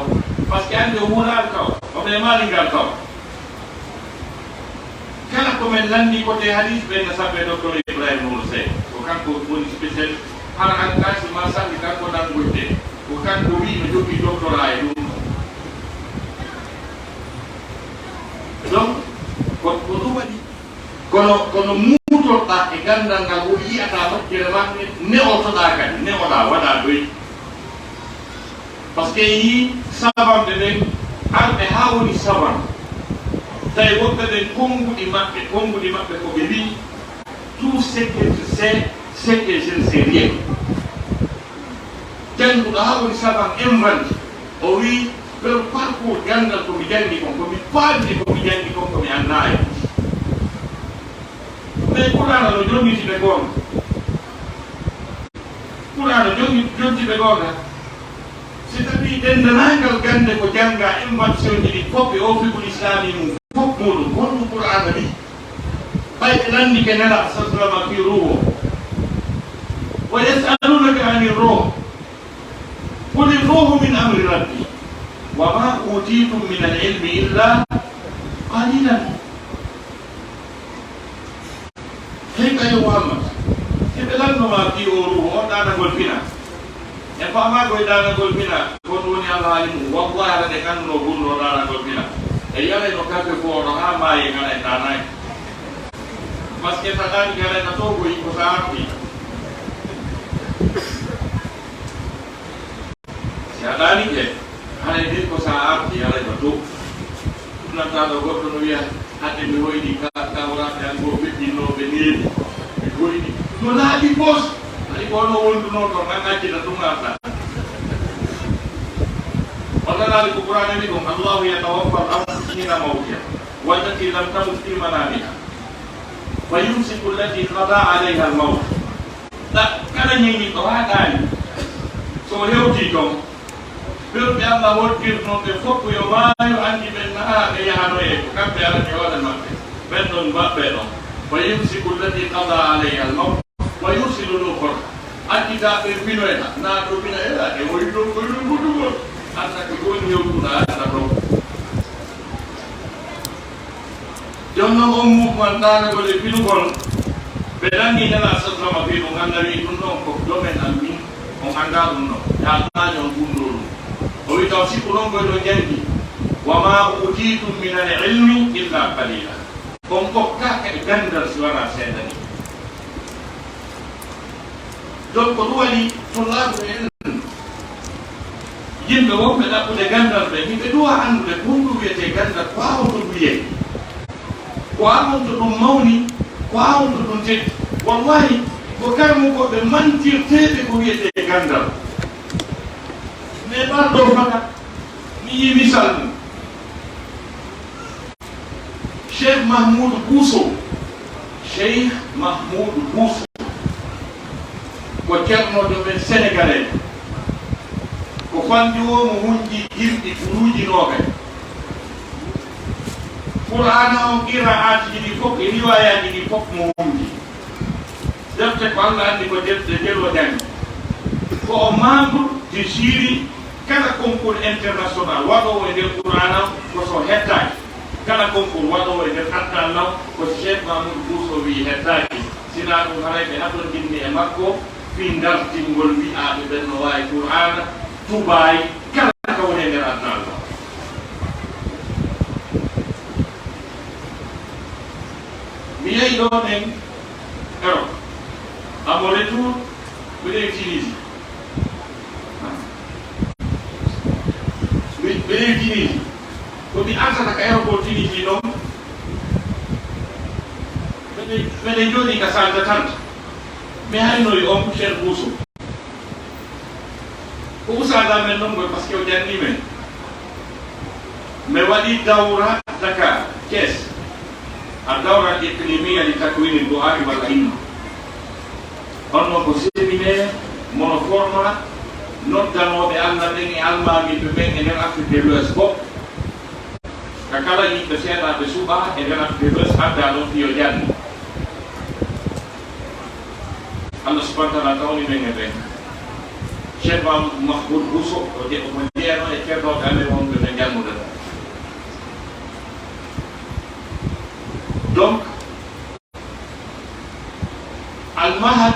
parce que ande o huulaali taw, o ɓe maali ngal taw. Kala ko men lanndi ko te hadis ɓen no sabbe docteur Ibrahima Nour Sey, ko kanko woni spécialiste, hara an kasi ma salli kanko nanngoyte, ko kanko wi no joggi doctorat e ɗum. Donc, ko, ko ɗum waɗi. Kono, kono muutorɗaa e ganndal ngal, o yiyata moƴƴere maɓɓe, ne'otoɗaa kadi, ne'oɗaa, waɗaa doy. Parce que yii sabanɓe ɓen, arɓe haa woni saban. Tawi woɓɓe ɓen, konnguɗi maɓɓe, konnguɗi maɓɓe ko ɓe wi'i, tout ce que je sais, c'est que je ne sais rien. Jannguɗo haa woni saban inventé. O wi'i, "Ɓeɗo parcours ganndal ko mi janngi kon, ko mi faamini ko mi janngi kon, ko mi anndaa e." Mais Qur'aana no jonniti ɓe goonga. Qur'aana jonni-, jonti ɓe goonga. Si tawii denndaangal gannde ko janngaa, invention ji ɗi fof e o fiqhul islami mum, fof muɗum, honɗum Qur'aana wi? Ɓay ɓe lanndike Nelaaɗo sallallahu alaihi wasallam fii ruuhu o. "Wa yas'alunaka ani ruuh. Quli ruuhu min amri rabbi. Wa ma utitum min al ilmi illa qalilan." Hey, kayo Muhammad, si ɓe lanndoma fii o ruuhu, on ɗaanagol fina. En faamaa koye ɗaanagol fina, ko ɗum woni alhaali mum. Wallahi, hara ɗe ngannduno ɓurno ɗaanagol fina. E yaray no kamɓe fof ono haa maayi, ngara e ɗaanaaki. Parce que sa ɗaani, ngara e ka to ko yimɓe sa arti. Si a ɗaanike, haray nden ko sa arti, haray ko to. Ɗum lantaa ɗo goɗɗo no wiya, "Hade mi hoyni ka, ka waraɓe an goo ɓeɗɗinnooɓe neeɓi. Mi hoyni." No laaɓi pos. Hari ko ono wonduno ɗon, an accita ɗum arta. On nanaali ko Qur'aana wi ɗum, "Allahu yatawaffa al-anfusa hina mawtiha, wallati lam tamut fi manamiha, fa yumsiku allati qada alayha al-mawt." Ta-, kala ñiiñiiɗo haa ɗaani, so o hewtii toon, ɓe Allah hoddirnoo ɓe fof yo maayo, anndi ɓen nahaa ɓe yahanoyee, ko kamɓe arani hoore maɓɓe, ɓen ɗon mbaɓɓe ɗon. "Wa yumsiku allati qada alayha al-mawt, wa yursilu al-ukhra." Accitaa ɓe pinoyta, naa ɗo pinoyta, e o yiɗo ko ɗum gudugol. Anna ko jooni hewtuɗaa, anna ɗo. Jooni noon, on mouvement ɗaanagol e pinugol, ɓe nanngi Nelaaɗo sallallahu alaihi wasallam fii ɗum, Allah wi'i ɗum ɗon ko domaine am min, on anndaa ɗum ɗon, yaa maajo on gundoo ɗum. O wi'i taw sikku noon koye ɗo janngi, "Wa ma utitum min al ilmi illa qalila." On kokkaaka e ganndal si wanaa seeɗa ni. Donc, ko ɗum waɗi tullaaɓe en, yimɓe wonɓe ɗaɓɓude ganndal ɓe, yimɓe duwa anndude ko honɗum wiyetee ganndal, ko haa honto ɗum yehi, ko haa honto ɗum mawni, ko haa honto ɗum teddi. Wallahi, ko karamokooɓe mantirteeɓe ko wiyetee ganndal. Mais ɓar ɗo faka, mi yii misal mum. Cheikh Mahmoud Bousso, Cheikh Mahmoud Bousso, ko ceernoojo men sénégalais, ko fanndi o mo hunji gimɗi guluuji noogay. Qur'aana on, qiraa'aatiji ɗi fof e riwaayaaji ɗi fof mo hunji. Defte ko Allah anndi ko defte jelo janngi. Ko o membre du jury kala concours international waɗoowo e nder Qur'aana, ko so hettaaki. Kala concours waɗoowo e nder aduna, ko Cheikh Mamoudou Bousso wi'i hettaaki. Sinaa ɗum, haray ɓe hatonjinni e makko fii dartingol wi'aaɓe ɓen no waawi Qur'aana, tubaay, kala ka woni e nder aduna. Mi yehi ɗo nen Europe. À mon retour, mbiɗo e Tunisie. Mi, mbiɗo e Tunisie. Ko mi artata ka aéroport Tunisie ɗon, mbeɗe, mbeɗe jooɗii ka salle d'attente. Mi haynoyi on Cheikh Bousso. Ko usaada men non koy, parce que o janni men. Mi waɗi dawra Dakar, Thiès. A dawra iqlimiya li takwini du'a'i wal a'imma. On non ko séminaire mono forma noddanooɓe Allah ɓen e almaamiiɓe ɓen e nder Afrique de l'Ouest fof. Ka kala yimɓe seeɗaaɓe suɓaa e nder Afrique de l'Ouest, addaa ɗon fii yo janni. Allah subhanahu wa ta'ala tawni men e ɓen. Cheikh Mahamoud Mahmoud Bousso, o je-, omo jeyanoo e ceernooɓe amen wonɓe ɓe janngude ɗo. Donc, Al Mahad,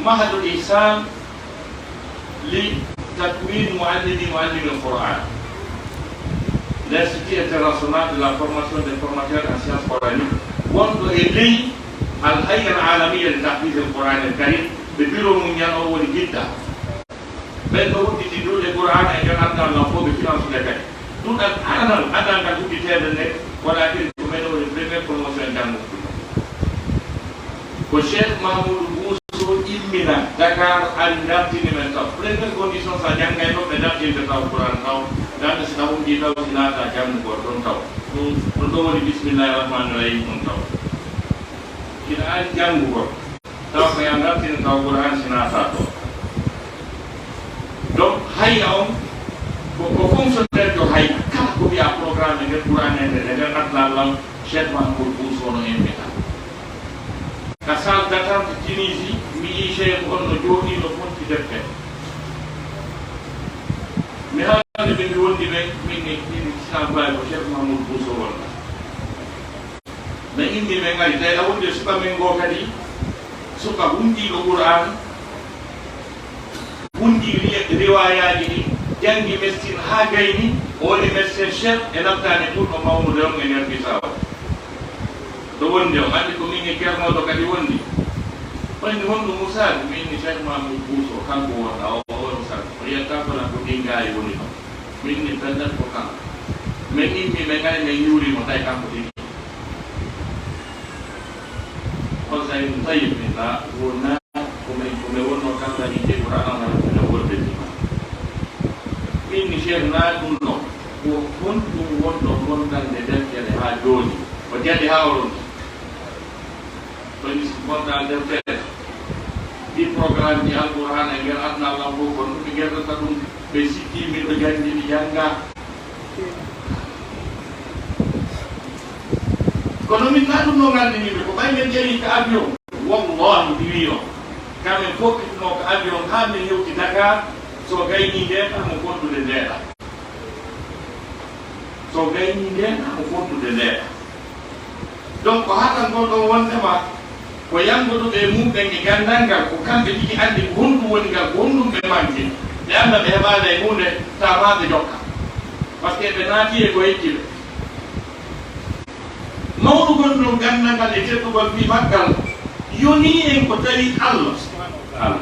Mahadul Ihsan li Takwin Muallimi Muallimi Al Quran, l'Institut International de la Formation des Formateurs en Sciences Coraniques, wonɗo e ley Al Hay'a Al Alamiya li Tahfiz Al Quran Al Karim, ɓe bureau mum ñan o woni Jidda. Ɓen no udditi duɗe Qur'aana e nder anndal ngal fof ɓe finansude kadi. Duɗal aranal anndal ngal udditeede nde, waɗaaki ko men woni première promotion janngo. Ko Cheikh Mahamoudou Bousso immina Dakar, ari dartini men taw. Première condition, so a janngay ɗo ɓe dartinte taw Qur'aan taw, darnde si ɗa hunndi taw, si naata janngugol ɗon taw. Ɗum, ɗum ɗo woni bismillahi rahmani rahim on taw. Hiɗa ari janngugol. Taw ko yah dartini taw Qur'an si naata to. Donc, hayya on, ko, ko fonctionnaire jo hayya. Kala ko wiya programme e nder Qur'an e nder, e nder aduna Allah, Cheikh Mahamoud Bousso no en meta. Ka salle d'attente Tunisie, mi yi Cheikh on no jooɗi no fonti defte. Mi haalani ɓe mi wondi ɓe, min ni, min ni, Islam Baye ko Cheikh Mahamoud Bousso wonta. Men inni men ari, tawi a wondi e suka men goo kadi, suka hundiiɗo Qur'aan, hundi ri-, riwaayaaji ɗi, janngi médecine haa gayni, o woni médecin chef e labtaani ɓurɗo mawnude on e nder Misaawo. Ɗo wondi on, anndi ko min e Ceerno ɗo kadi wondi. Fayni honɗum Musaa? Min ni Cheikh Mahamoud Bousso, kanko wonɗa o, o woni Musaa. O yetta ko lan ko ɗin gaari woni ɗon. Min ni pellet ko kanko. Men immi, men ngari, men yuuri mo, tawi kanko tigi. On sa ibn Tayyib min na wona ko men, ko men wonno kanko ni je Qur'an on wala ko wolde ni. Min ni Cheikh na ɗum no. Ko honɗum wonno wondande deftere haa jooni? O jaɓi haa o ronki. Kono si bonta deftere, ɗi programme ji Alqur'aana e nder aduna Allah fof, kono ɗum ɓe gerdata ɗum, ɓe sikki miɗo janngi, mi jannga. Kono min na ɗum no nganndi min, ko ɓay men ƴeewi ka avion. Wallahi, mi wiyo, kamen fof kitno ka avion, haa min hewti Dakar, so gayni ndeeɗa, mo fottude ndeeɗa. So gayni ndeeɗa, mo fottude ndeeɗa. Donc, ko haalangol ɗoo wondema ko yannguduɓe e mum ɓen e ganndal ngal, ko kamɓe tigi anndi ko honɗum woni ngal, ko honɗum ɓe manki. Ɓe annda ɓe heɓaali e huunde, tawa ɓe jokka. Parce que ɓe naati e ko hecci ɓe. Mawɗugol non ganndal ngal e teddugol fii maggal yonii en ko tawi Allah, Allah,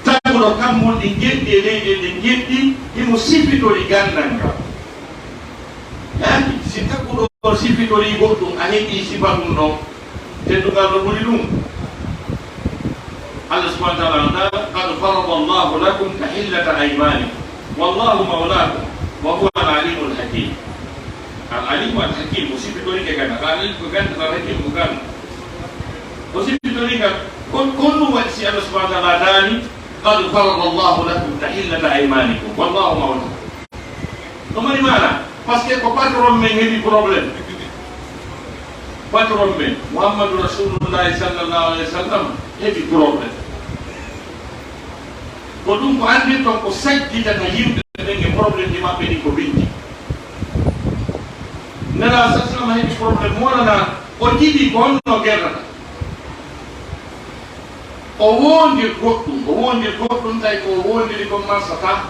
taguɗo kammuuli ɗi njeɗɗi e leyɗe ɗe njeɗɗi, himo sifitori ganndal ngal. Yaani, si taguɗo on sifitorii goɗɗum, a heɓii sifa ɗum ɗon, teddungal no ɓuri ɗum. Allah subhanahu wa ta'ala no qad farada Allahu lakum tahillata aymanikum. Wallahu mawlakum wa huwa al-alimul hakim. Al-alimu al-hakim, o sifitorike ganndal. Al-alimu ko ganndal, al-hakim ko ganndal. O sifitorike kon, kon ɗum waɗi si Allah subhanahu wa ta'ala daali, qad farada Allahu lakum tahillata aymanikum. Wallahu mawlakum. No mari maana, parce que ko patron men heɓi problème. Patron men, Muhammadu Rasulullahi sallallahu alaihi wa sallam, heɓi problème. Ko ɗum ko anndirton ko saggitata yimɓe ɓen e problème ji maɓɓe ɗi ko bindi. Nela sa sallam heɓi problème, mo wonana o jiɗi ko honno gerrata. O wondir goɗɗum, o wondir goɗɗum tawi ko o wondiri kon marsata.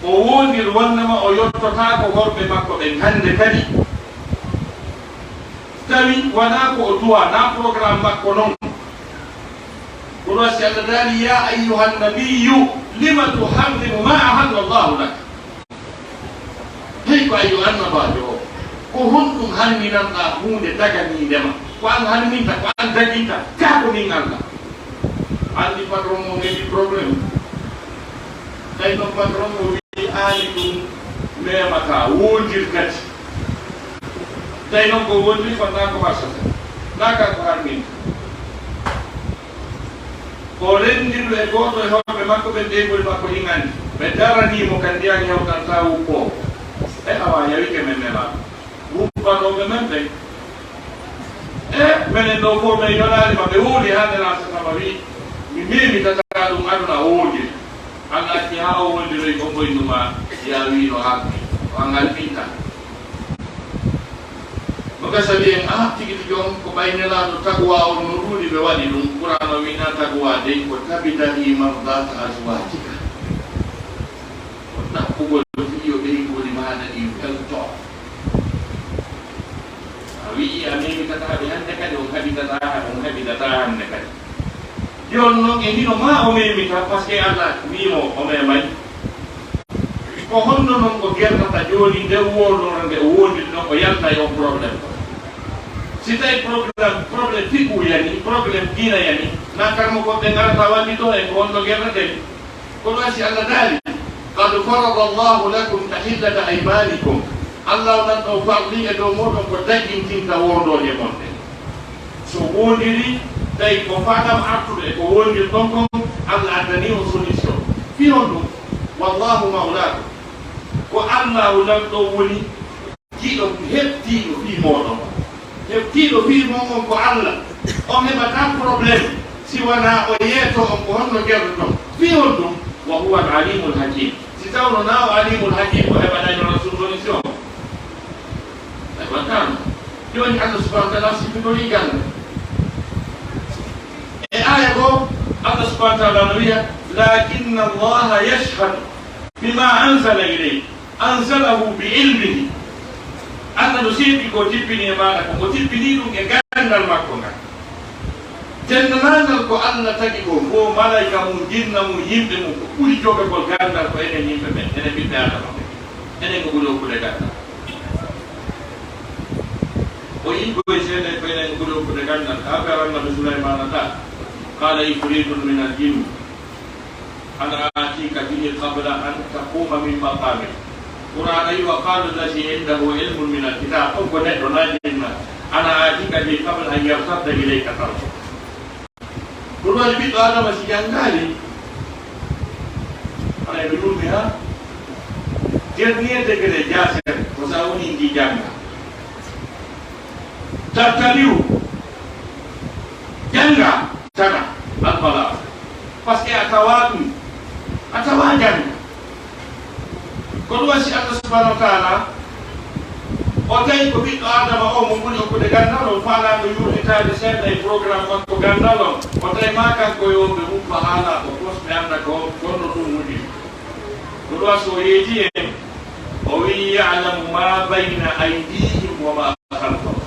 O wondir wonnama o yottotaako worɓe makko ɓen hannde kadi. Tawi wonaa ko o duwa, naa programme makko non. Kono si Allah daali, "Ya ayyuhan nabiyyu, lima tuharrimu ma ahalla Allahu lak?" Hey, ko ayo annabaajo o, ko honɗum harminanɗaa huunde daganiinde ma? Ko an harminta, ko an daginta, kaa ko min Allah. Anndi patron mo heɓi problème. Tawi noon patron mo wi'i aali ɗum memataa, wondir kadi. Tawi noon ko wondiri ko naa ko warsata, naa ka ko harminta. O renndiri e gooto e hoɓɓe makko ɓen, ɓeynguure makko hiŋani. Ɓe daranii mo ka ndiyan hewtantaa wuppoowo. E awa, yawike men nelaaɗo. Wuppanooɓe men ɓen. E menen ɗo fof, men yonaali ma, ɓe wowli haa nde Laata sama wi, mi memitataa ɗum aduna o wowliri. Alla acci haa o wowliroyi ko mboynuma, ya wi no haɓɓi, o angal ɓinta. No gasa wiyen, ah, tigi tigi on ko ɓay Nelaaɗo taqwa on no ɗuuɗi ɓe waɗi ɗum. Qur'aana wi na taqwa dey ko tabtaghi mardata azwajika. Ko ɗaɓɓugol fii yo ɓeynguuli maaɗa ɗin welto. A wi'i a memitataa ɓe hannde kadi, on haɓitataa, on haɓitataa hannde kadi. Jooni non e hino maa o memita, parce que Alla wi'i mo o memay. Ko honno non o gerdata jooni nde wondora nde o wondiri non o yalta e on problème? Si tawi problème, problème fiqhu yani, problème diina yani, na karmo ko ɓe ngarata wallito en ko honno gerdaten? Kono si Alla daali, "Qad farada Allahu lakum tahillata aymanikum." Alla onan ɗo farli e dow moɗon ko daggintinta wondooje mon ɗen. So wondiri, tawi ko fadam artude e ko wondirɗon kon, Alla addani on solution. Fii honɗum? Wallahu mawlakum. Ko Alla lanɗo woni giɗo heɓtiiɗo fii mooɗon. Heɓtiiɗo fii mon on ko Alla. On heɓataa problème si wanaa o yeeto on ko honno gertoton. Fii honɗum? Wa huwa al-alimul hakim. Si tawno na o alimul hakim, o heɓanayno Rasul solution? Heɓataano. Jooni Alla subhanahu wa ta'ala sifitorii gannde. E aaya goo, Alla subhanahu wa ta'ala no wi'a, "Lakinna Allaha yashhadu bima anzala ilayk." Anzalahu bi ilmihi. Alla no seedi ko tippini e maaɗa ko, o tippini ɗum e ganndal makko ngal. Denndaangal ko Alla tagi ko, ko malaika mum, jinna mum, yimɓe mum, ko ɓuri jogagol ganndal ko enen yimɓe ɓen, enen ɓiɓɓe Aadama ɓen. Enen ko ɓuri hokkude ganndal. O yiɗi koye seeɗa ko enen ko ɓuri hokkude ganndal. Ka ɓe Annabi Sulaymaana ta, qala ifritun min al-jinn. Ana atika bihi qabla an taquma min maqamik. Qur'aana wi, "Wa qala allazi indahu ilmun min al-kitab." On ko neɗɗo na jinna. "Ana atika bihi qabla an yartadda ilayka tarfuk." Ko ɗum waɗi ɓiɗɗo Adama si janngaali, ana ɓe yurmi ha dernier degré jasen, ko sa woni ndi jannga. Tattaliw, jannga tana, alfala. Parce que a tawa ɗum, a tawa jannga. Ko ɗum wasi Allah subhanahu wa ta'ala, o tawi ko ɓiɗɗo Adama o mo ɓuri hokkude ganndal, o faalaano yurlitaade seeɗa e programme makko ganndal on. O tawi ma kanko yo ɓe wuppa haala ko pos ɓe annda ko honno ɗum woni. Ko ɗum wasi o yeeji en, o wi'i, "Ya'lamu ma bayna aydihim wa ma khalfahum.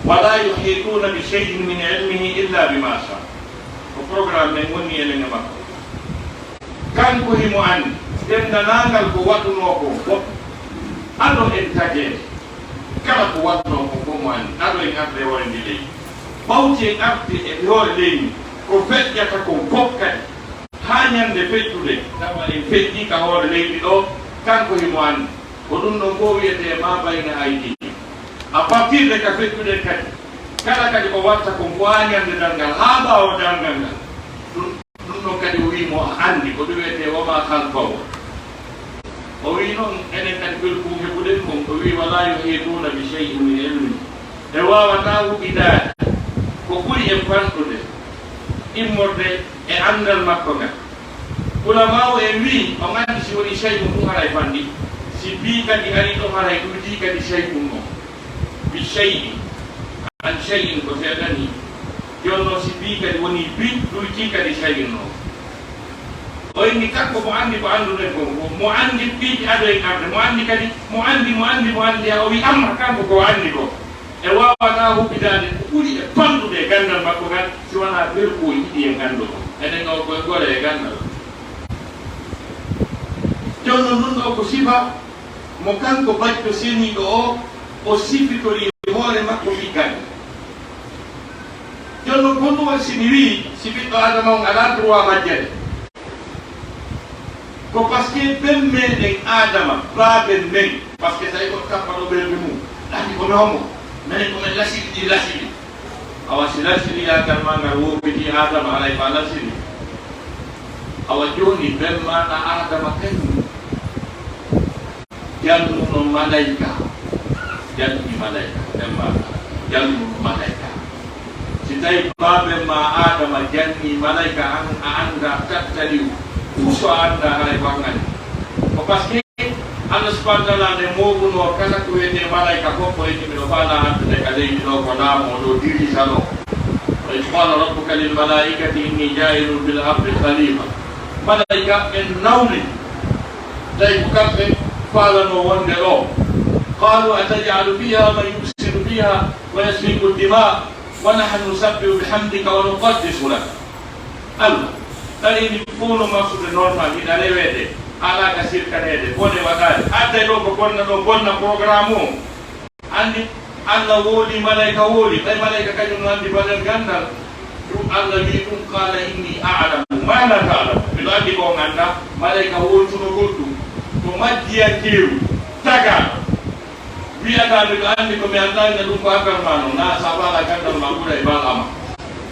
Wa la yuhituna bi shay'in min ilmihi illa bima sha." Ko programme men woni enen e makko. Kanko himo anndi denndaangal ko waɗunoo kon fof. Ado en tageede, kala ko waɗunoo kon fof mo anndi. Ado en arde e hoore ndi leydi. Ɓawti en arde e hoore leydi, ko feƴƴata kon fof kadi. Haa ñannde feƴƴude, tawa en feƴƴii ka hoore leydi ɗo, kanko himo anndi. Ko ɗum ɗon fof wiyetee ma bayna aydihim. À partir de ka feƴƴuɗen kadi, kala kadi ko watta kon fof haa ñannde darngal, haa ɓaawo darngal ngal. Ɗum, ɗum ɗon kadi o wi'i mo anndi ko ɗum wiyetee wa ma khalfahu. O wi'i noon, enen kadi ko ɗum heɓuɗen kon, o wi'i, "Wa la yuhituna bi shay'in min ilmihi." Ɓe waawataa huɓindaade ko ɓuri e fanɗude immorde e anndal makko ngal. Ulamaawo en wi'i, on anndi si woni shay'un ɗum haray fanɗi, si bii kadi arii ɗon haray ɗuuɗii kadi shay'un on. Bi shay'in, an shay'in ko seeɗa nii. Jooni noon si bii kadi woni bi, ɗuuɗii kadi shay'in on. O inni kanko mo anndi ko annduɗen kon fof, mo anndi piiji ado en arde, mo anndi kadi, mo anndi, mo anndi, mo anndi, haa o wi'i amma kanko ko o anndi ko. E waawataa huɓindaade ko ɓuri e fanɗude e ganndal makko ngal, si wanaa ɓeru ko o yiɗi en anndu ko. Enen o koye gore e ganndal. Jooni noon ɗum ɗo ko sifa mo kanko Bacco Seniiɗo o, o sifitori hoore makko ɓiggal. Jooni noon ko ɗum waɗi si mi wi'i, si ɓiɗɗo Aadama on alaa droit majjere. Ko parce que ben meɗen Aadama, baaben men, parce que tawi ko tappa ɗo ɓernde mum, ɗaɗi ko men homo, menen ko men lasiri ɗi lasiri. Awa si lasiri yaagal ma ngal woowiti Aadama, alay ko a lasiri. Awa jooni ben maaɗa Aadama kañum jannuno malayka, janngi malayka, ben maaɗa jannuno malayka. tawi baaben ma Aadama janni malayka an, a anndaa tattaliw, fuu so a anndaa haray ko an anndi. Ko parce que Allah subhanahu wa ta'ala nde mooɓunoo kala ko wiyetee malayka fof, ko itti miɗo faalaa addude ka leydi ɗoo, ko laamoo ɗoo, dirisa ɗoo. Wa idh qala rabbuka lil malaikati inni ja'ilun fil ardi khalifa. Malayka ɓen nawni, tawi ko kamɓe faalanoo wonde ɗoo. Qalu ataj'alu fiha man yufsidu fiha wa yasfiku dima wa nahnu nusabbihu bihamdika wa nuqaddisu lak. Allah, tawi ni fof no marsude normal, hiɗa reweede, alaa ka sirkaneede, bone waɗaade. Adday ɗoo ko bonna ɗoo, bonna programme o. Anndi Allah wooli, malayka wooli, ɓay malayka kañum no anndi valeur ganndal. Ɗum Allah wi'i ɗum, qala inni a'lamu ma la ta'lamun. Miɗo anndi ko on anndaa. Malayka wooltunoo goɗɗum. Ko majjiyankeeru, tagaaɗo. Wi'ataa miɗo anndi ko mi anndaa, ina ɗum ko affaire ma non. Na, sa faala ganndal ma ɓuray bal ama.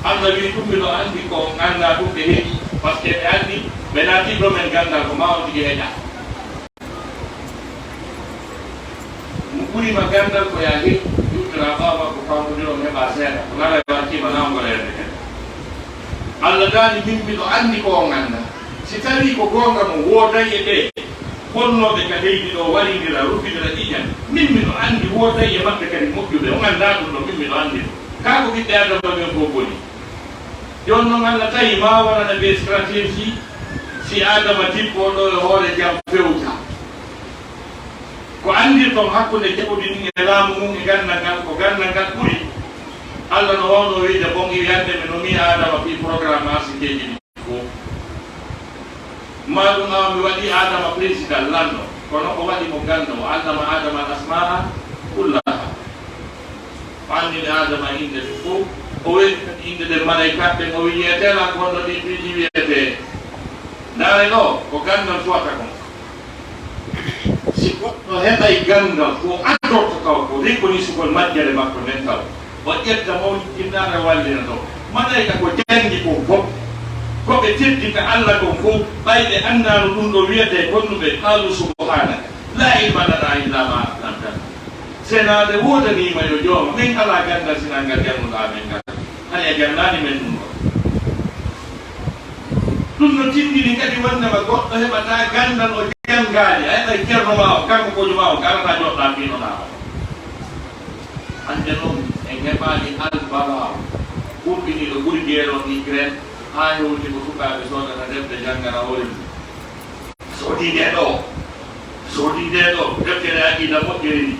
Allah wi'i ɗum miɗo anndi ko on anndaa ɗum ɓe heƴi. Parce que ɓe anndi, ɓe naati domaine ganndal ko ma on tigi heƴa. Mo ɓuri ma ganndal ko yaa heƴ, yuɓɓira ɓaawo makko, faamondiron heɓa seeɗa. Ko nala e wakkima nawngol reende kadi. Allah daali min miɗo anndi ko on anndaa. Si tawii ko goonga mon, wooday e ɓee bonnooɓe ka leydi ɗoo, warindira, ruffindira ƴiiƴan. Min miɗo anndi wooday e maɓɓe kadi moƴƴuɓe. On anndaa ɗum ɗoo, min miɗo anndi ɗum. Kaa ko ɓiɓɓe Aadama ɓen fof boni. Jooni non Allah tawi ma wonana ɓe stratégie, si Aadama tippoo ɗoo e hoore jam fewta. Ko anndirton hakkunde jawdi ndin e laamu ngun e ganndal ngal, ko ganndal ngal ɓuri. Allah no waawno wiide, bon, iwi hannde mi nomii Aadama fii programme arsikeeji ɗin fof. Maa ɗum awa mi waɗii Aadama président, lanɗo, kono o waɗi mo ganndo, o allama Aadama al asmaa kullaha. O anndini Aadama innde ɗum fof, o weli kadi innde ɗen malaykaaɓe ɓen, o wi'i, "Yeetee lan ko honno ɗii piiji wiyetee." Ndaaree ɗoo, ko ganndal suwata kon. Si goɗɗo heɓay ganndal, ko adorto taw ko rekonisugol majjere makko nden taw, o ƴetta mawni jinnaare wallina ɗoo. Malayka ko janngi kon fof, ko ɓe teddinta Alla kon fof, ɓay ɓe anndaano ɗum ɗoo wiyetee konnuɓe, qaalu subhaanaka, laa ilma lanaa illaa maa allamtanaa. Senaade woodanii ma yo Jooma, min alaa ganndal sinaa ngal jannguɗaa men ngal. Hani a jannaani men ɗum ɗoo. Ɗum no tindini kadi wonndema goɗɗo heɓataa ganndal o janngaali. A heɓay ceerno maa o, kanko ko jumaa o, ko alataa joɗɗaa piinoɗaa o. Hannde noon en heɓaani albalaawo ɓurɗiniiɗo ɓuri geeron Ukraine, haa hewti ko sukaaɓe soodata defte janngana hoore mum. Soodii ndee ɗoo, soodii ndee ɗoo deftere aqiida moƴƴere ni.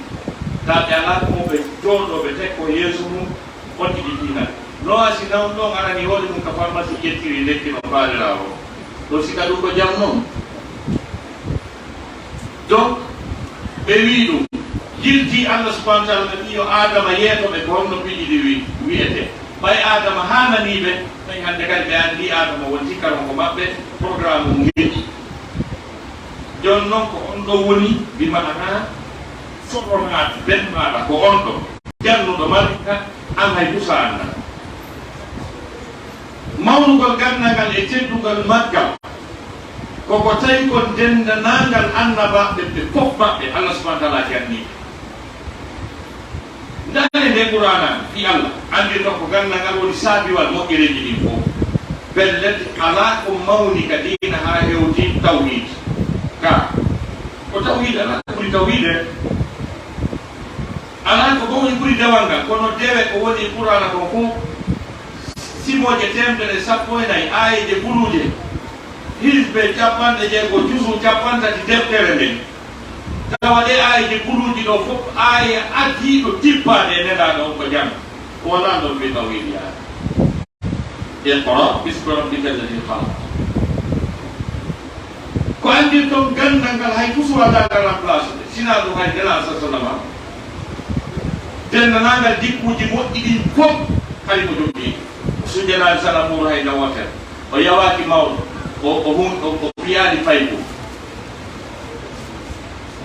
Kaa ɓe alaa ko ɓe jooɗoo ɓe tekko yeeso mum, on tigi piinal. No a si nawon ɗon arani hoore mum ka pharmacie ƴettiri lekki no faalira o. Ɗo sika ɗum ko jam non. Donc, ɓe wii ɗum, yiltii Allah subhanahu wa taala ɓe ɓiyo Aadama yeeto ɓe ko honno piiji ɗi wi-, wiyetee. Ɓay Aadama haananii ɓe, ɓay hannde kadi ɓe anndii Aadama won sikkaron ko maɓɓe, programme mum heɓi. Jooni non ko on ɗo woni, bi maanaa soronaaɗo, ben maaɗa ko on ɗo, jannuɗo malinka, an hay Muusaa anndaa. Mawnugol ganndal ngal e teddungal maggal, ko ko tawi kon denndaangal annabaaɓe ɓe fof maɓɓe, Allah subhanahu wa taala jannii ɓe. Ndaaree nde Qur'aana fii Allah, anndirton ko ganndal ngal woni saabiwal moƴƴereeji ɗin fof. Pellet, alaa ko mawni ka diina haa hewti tawhiid. Ka, ko tawhiid alaa ko ɓuri tawhiid en. Alaa ko mawni ɓuri dewal ngal, kono dewe ko woni e Qur'aana kon fof, simooje teemedere e sappo e nayi, aayeeje buluuje, hizbe cappanɗe jeego, juzu cappanɗe tati deftere nden. Tawa ɗee aayeeje buluuji ɗoo fof, aaya ardiiɗo tippaade e Nelaaɗo on ko jam. Ko wonaa ɗon ɓe taw wiiɗi aaya. Iqra bismi rabbika alladhi khalaq. Ko anndirton ganndal ngal hay fuu suwataa ngal remplace de, sinaa ɗum hay Nelaaɗo sa sallama. Denndaangal jikkuuji moƴƴi ɗin fof, hay ko jogii. Sujjanaani sala muuru hay na wootere. O yawaaki mawɗo, o, o hun-, o, o fiyaani fayko.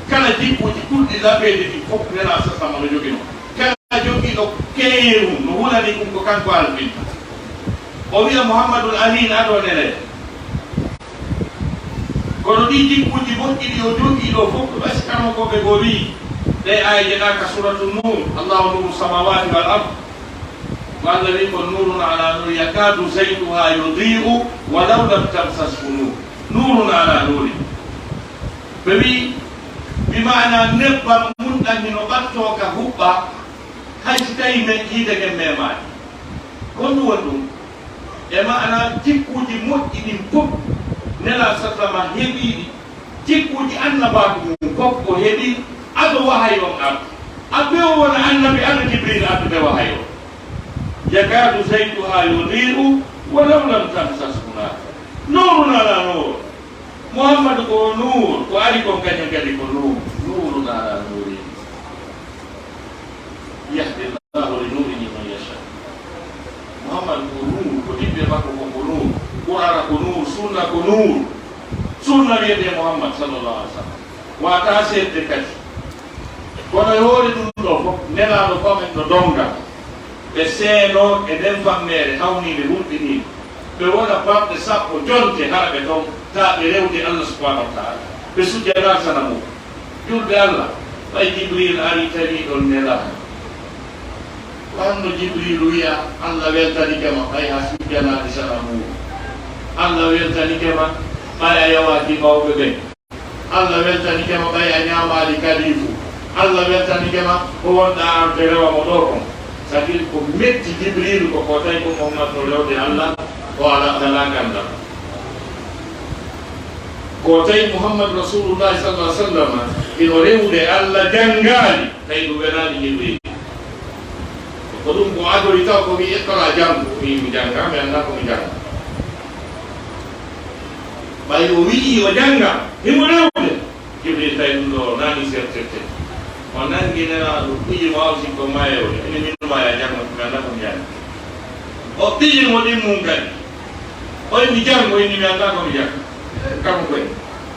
Kala jikkuuji ɓurɗi laɓeede ɗi fof, Nelaaɗo sa sallama no joginoo. Kala jogiiɗo keyeeru no hulani ɗum ko kanko alfinta. O wiya, "Muhammadul Amin, adoo nele." Kono ɗii jikkuuji moƴƴi ɗi o jogii ɗoo fof, ko ɓe sikkano ko ɓe goo wi'i. Ɗee aayeeje ɗaa ka Suuratu Nuur, "Allahu nuuru samaawaati wal ard." Ko Allah wi ko nuurun ala nuur, yakaadu zaytuha yudi'u walaw lam tamsashu nuur. Nuurun ala nuur. Ɓe wi, bi maana nebbam mun ɗan hino ɓattoo ka huɓɓa, hay si tawi me, yiide ngen memaali. Ko ɗum woni ɗum. E maana jikkuuji moƴƴi ɗin fof, Nelaaɗo sallama heɓii ɗi. Jikkuuji annabaaku mum fof ko heɓi ado wahayi on ardu. Abbe o wona annabi, ado Jibril ardude wahayi on. Yakaadu zaytuha yudi'u walaw lam tamsashu naar. Nuurun ala nuur. Muhammadu ko nuur, ko ari kon kañum kadi ko nuur. Nuurun ala nuurin. Yahdi Allahu li nuurihi man yasha. Muhammad ko nuur, ko tiɓɓe makko kon ko nuur. Qur'aana ko nuur, sunna ko nuur. Sunna wiyetee Muhammad sallallahu alaihi wasallam. Wata seedde kadi. Kono e hoore ɗum ɗo fof, Nelaaɗo famen no donnga. Ɓe seeno e nden fammeere hawniinde hulɓiniinde. Ɓe wona balɗe sappo jonte hara ɓe ton, taa ɓe rewde Allah subhanahu wa ta'ala. Ɓe sujjana sanamu. Julɓe Allah, ɓay Jibril ari tawi ɗon Nelaaɗo. Wanno Jibrilu wi'a, Allah weltanike ma, ɓay a sujjanaade sanamu. Allah weltanike ma, ɓay a yawaaki mawɓe ɓen. Allah weltanike ma, ɓay a ñaamaali kalifu. Allah weltanike ma, ko wonɗa arde rewa mo ɗo kon. C'est-à-dire ko metti Jibrilu ko, ko tawi ko Muhammad no rewde Allah, o ala, o ala gandal. Ko tawi Muhammad Rasulullah sallallahu alaihi wasallam ino rewude Allah, janngaali, tawi ɗum welaani Jibril. Ko ɗum ko adori taw ko wi iqra, janngu, o wi mi jannga, mi annda ko mi jannga. Ɓay o wi'i o jannga, himo rewude. Jibril tawi ɗum ɗo naani sertette. O nangi Nelaaɗo, ɓiyi mo aw sikko maayewde. Ene min maaya janngo, mi annda ko mi jannga. O ɓiyi mo ɗin mun kadi. O inni janngo, inni mi annda ko mi jannga. Kanko koye.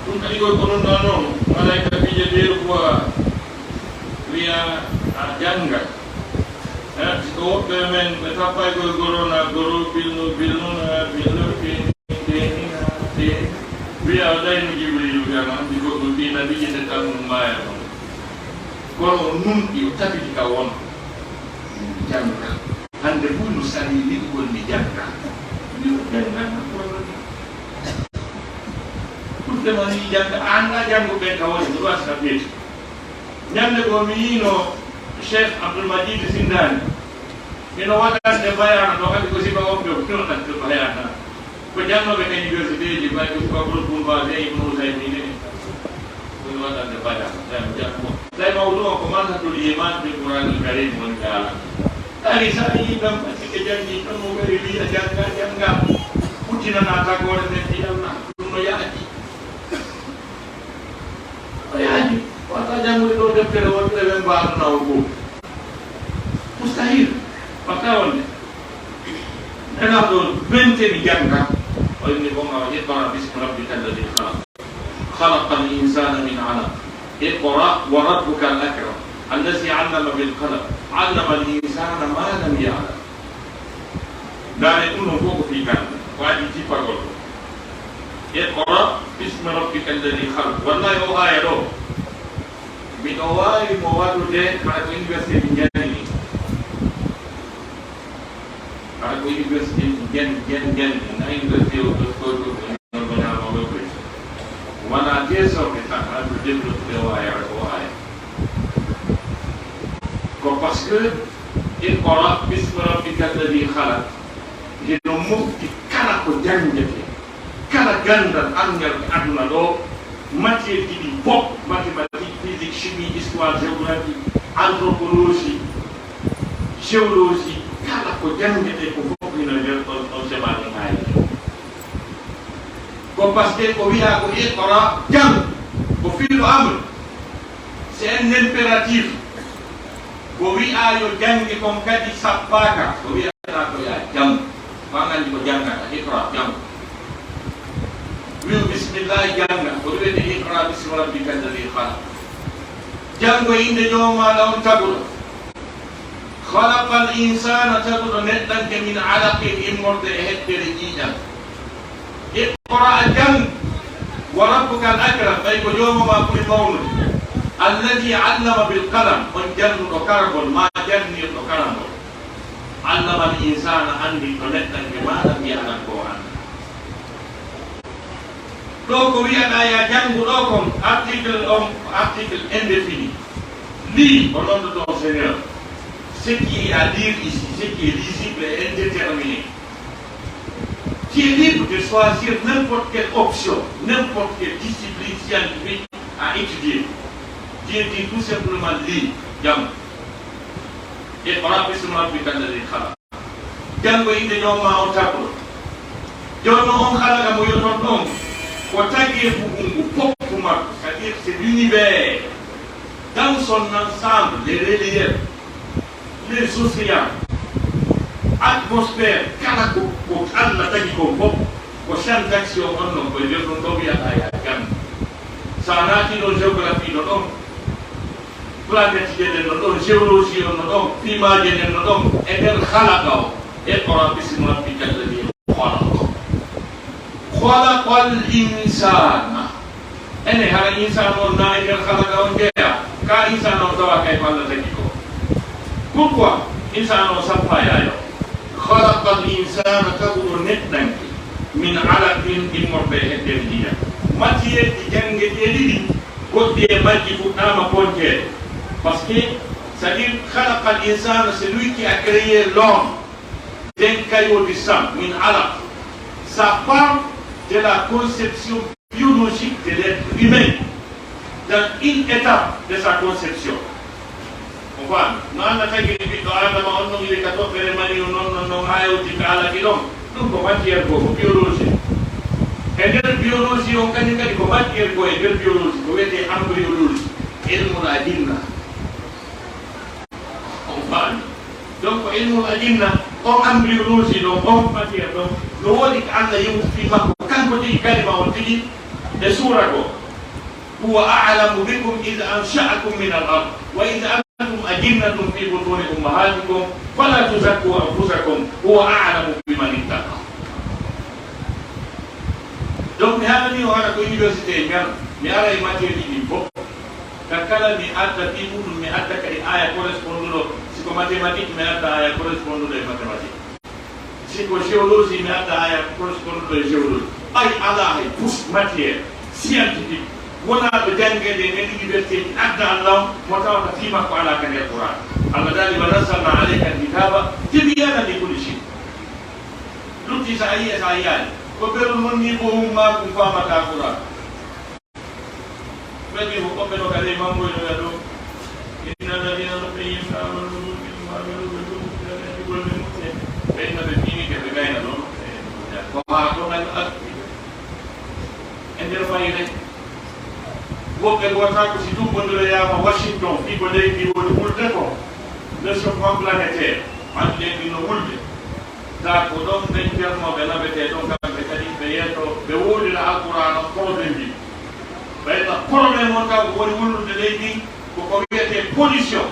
Ɗum kadi koye ko ɗum ɗon noon. Malaika piije ɗeeru ko wi'a a jannga. Eh, si ko woɓɓe men ɓe tappay koye goro na goro, pilno pilno na pilno, teni teni na teni. Wi'a o dayno Jibrilu wi'a ma, anndi goɗɗum ɗi nabiiji nde tan mum maaya ɗon. Kono o nunɗi, o tabiti ka won. Mi jannga. Hannde fof no sali wi'ugol mi jannga. Mi jannga, no problème. Ɗum ɗe ma ni jannga, a annda janngo ɓen ka woni, ɗum wasa ɓeeti. Ñande goo mi yiino Cheikh Abdoul Majid Sindani. Hino waɗande bayaana ɗo, kadi ko sifa on ɓe woni waɗande bayaana. Ko jannooɓe ka université ji, ɓay ko sifa Ɓol Bun Baas e Ibnu Usaymin en. Ko waɗande bayaana, tawi mo janngo. Tawi mawdu o ko Manhajul Iman bil Qur'anil Karim woni ka ala. Tawi sa yii ɗon, ɓay sikke janngi, ɗon mo ɓe wi'a jannga, jannga. Uttinana tagoore nden mbiyan na, ɗum no yaaji. O yaaji, wata janngude ɗo deftere wontere ɓe mbaɗana o goo. Mustahil, wata wonde. Nana ɗo benteni jannga. O inni ko ma iqra bismi rabbika alladi khalaq. Khalaqal insana min alaq. Iqra wa rabbuka al akram. Allazi allama bil qalam. Allama al insana ma lam ya'lam. Ndaare ɗum ɗon fof ko fii gannde, ko adii tippagol ɗum. Iqra bismi rabbika alladi khalaq. Wallahi o aaya ɗo, miɗo waawi mo waɗude hara ko université min janngi. Hara ko université min janngi, janngi, janngi. Na université o ɗo, ɗo, ɗo, ɗo. Wona désordre tan, an ko développé o aya, o aya. Ko parce que iqra bismi rabbika alladi khalaq, hino mofti kala ko janngete, kala ganndal anngal e aduna ɗo, matière ji ɗi fof, mathématique, physique, chimie, histoire, géographie, anthropologie, géologie, kala ko janngete ko fof hino nder ɗon, ɗon semaani ngaari. Ko parce que ko wi'a ko iqra, jang, ko fi'lu amr. C'est un impératif. Ko wi'a yo jangi kon kadi sappaaka, ko wi'ata ko ya jang. Ko an anndi ko jangata, iqra, jang. Wi'u bismillah, janga. Ko wi'ete iqra bismi rabbika alladi khalaq. Jango innde Joomi maaɗa on taguɗo. Khalaqal insana, taguɗo neɗɗanke, min alaqin, immorde e heddere ƴiiƴan. Iqra, jang. Wa rabbukal akram, ɓay ko Joomi ma ɓuri mawnude. Alladi allama bil qalam, on jannuɗo kargol, ma jannirɗo karangol. Allama al insana, anndi to neɗɗanke maaɗa mbiyaɗan ko o annda. Ɗo ko wiyaɗa ya janngu ɗo kon, article on, article indéfini. Lis au nom de ton Seigneur ce qui est à lire ici, ce qui est lisible et indéterminé. Tu es libre de choisir n'importe quelle option, n'importe quelle discipline scientifique à étudier. Dieu dit tout simplement lis, janngu. Iqra bismi rabbika alladhi khalaq. Janngo innde Joomi maa on tagɗo. Jooni noon, on khalaqa mo yoton ɗon, ko tageefu ngun ngu, poppu makko, c'est-à-dire c'est l'univers, dans son ensemble, les reliefs, les océans, atmosphère, kala ko, ko Allah tagi kon fof, ko champ d'action on non, ko e nder ɗum ɗo wiyata ya janngo. So a naati ɗon géographie no ɗon, planète je ɗen no ɗon, géologie on no ɗon, pimaaje ɗen no ɗon, e nder khalaqa o, iqra bismi rabbika alladhi khalaq. Khalaqal insana. Ene hara insana on na e nder khalaqa on jeya? Ka insana on tawa kay ko Allah tagi ko. Pourquoi insana on sappa yayo? Khalaqal insana, taguɗo neɗɗanke, min alaqin, immorde e nder ndiyam. Matière ɗi jannge ɗe ɗiɗi, goɗɗi e majji fuɗɗaama konteede. Parce que, c'est-à-dire, khalaqal insana, c'est lui qui a créé l'homme d'un caillot de sang, min alaq. Ça part de la conception biologique de l'être humain, dans une étape de sa conception. On voit, no Allah tagiri ɓiɗɗo Adama on non, iri ka toɓɓere mani o non, non, non, haa yawti ka alaki ɗon. Ɗum ko matière ko, ko biologie. E nder biologie on kañum kadi ko matière ko e nder biologie, ko wiyetee embryologie, ilmul ajinna. On faami? Donc, ko ilmul ajinna, on embryologie ɗon, on matière ɗon, no woodi ko Allah yewti fii makko, kanko tigi kalima on tigi e suura goo. Huwa a'lamu bikum idh ansha'akum min al-ard wa idh antum ajinnatun fi butuni ummahatikum fala tuzakku anfusakum huwa a'lamu biman ittaqa. Donc, mi haalani o hara ko université e ngal, mi ara e matière ɗi ɗin fof. Ka kala mi adda fii muɗum, mi adda kadi aya corresponduɗo. Si ko mathématique, mi adda aya corresponduɗo e mathématique. Si ko géologie, mi adda aya corresponduɗo e géologie. Ɓay alaa hay pouce matière scientifique wonaa ɗo janngeede e nder université ji, adda Allah on, mo tawata fii makko alaa ka nder Qur'an. Allah daali, "Wa nazzalna alayka al-kitaba tibyanan li kulli shay." Lutti so a yi'e, so a yi'aali. Ko beru non ni ko umma kum faamata Qur'an. Ɓe ɓe ko ɓe no kadi mangoynoya ɗo. Inna alladhina, no ɓe yimɓe amanu bil ma'ruf wa nahaw anil munkar, golle moƴƴe. Ɓe no ɓe fini ke ɓe gayna ɗon. Ko haa ɗon al asli. E nder mayre. Woɓɓe ngota ko si tummbondiroyaama Washington, fii ko leydi woni wulde ko. Le changement planétaire. An leydi no wulde. Taa ko ɗon ɓen Ceernooɓe naɓetee ɗon, kamɓe kadi ɓe yeeto, ɓe wowlira Alqur'aana on, problème ji. Ɓay no problème on taw ko woni wullude leydi, ko ko wiyetee pollution.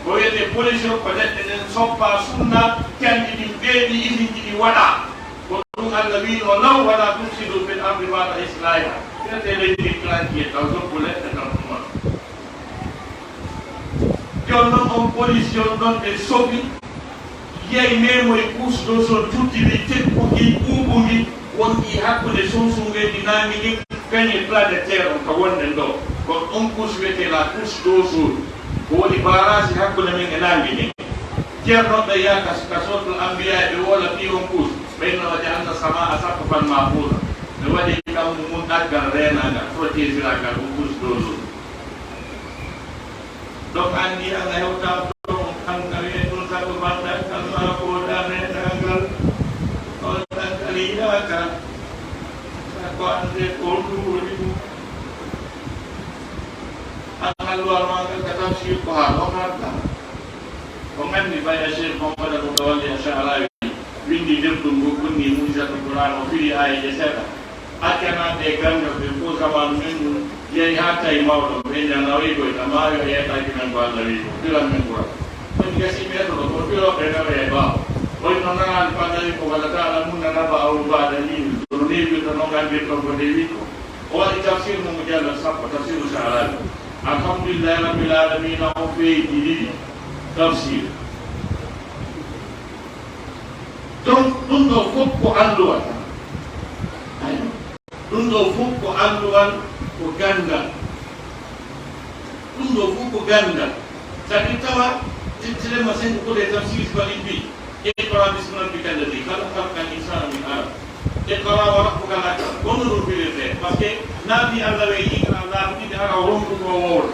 Ko wiyetee pollution ko leɗɗe ɗen soppa sunna, canɗi ɗin ɓeeɓi, isinji ɗin waɗaa. Ko ɗum Allah wiino, "Law wala tufsidu fil ardi ba'da islahiha." Wiyetee leydi ndin tranquille, taw soppu leɗɗe tan ɗum waɗa. Jooni non on pollution ɗon ɓe sofi, yeey memoy couche d'ozone tuttiri, tekkuki, ɓuuɓuki, wonki hakkunde sunsungeeji naange ɗin, peigne planétaire on ka wonɗen ɗo. Kono on couche wiyetee la couche d'ozone, ko woni barrage hakkunde men e naange ɗin. Ceernooɓe yaha ka, ka Suratul Anbiya, ɓe woola fii on couche, ɓe inna, "Wa ja'alna samaa saqfan mahfuuza." Ɓe waɗi kammu mun ɗaggal reenangal, protégirangal, on couche d'ozone. Donc, anndi Allah hewtaa ɗo, on kanka wi'e ɗum sabu banndal ngal maa ko daneeɗal ngal. On ɗaggal yiɗaaka. Ko annde ko honɗum woni ɗum. An alluwal maa ngal ka tafsir ko haa ɗo ngarɗaa. On anndi Baye Cheikh Mouhamadou Mutawalli Al-Sha'rawi winndi defte ngu kunni Mu'jizatul Qur'an, o firi aayeeje seeɗa. Accanaaɓe e gannda ɓe fof, zamaanu men ngun, yehi haa tawi mawɗo, ɓe nana o yigoy, na maayo, yeetaaki men ko Allah wi ko, filan men Qur'an. Woni gasi ɓe to ɗo, ko filooɓe nawe e ɓaawo. Woni no nanaani ko Allah wi ko, wala ta'lamunna naba'ahu ba'da hin. Kono neewi ko no nganndirton ko nde wi ko. O waɗi tafsir mo mujallad sappo, tafsiru Sha'rawi. Alhamdulillahi Rabbil Alamina, o feeji ɗiɗi tafsir. Donc, ɗum ɗo fof ko alluwal. Aywa. Ɗum ɗo fof ko alluwal, ko ganndal. Ɗum ɗo fof ko ganndal. Sabi tawa, tittirema sen ko koɗe tan siwti waɗi mbi, "Iqra bismi rabbika alladi khalaq, khalaqal insana min alaq." "Iqra wa rabbuka al akram." Kono ɗum firete, parce que naati Allah wi iqra laabi ɗiɗi, hara o ronku ko wowla.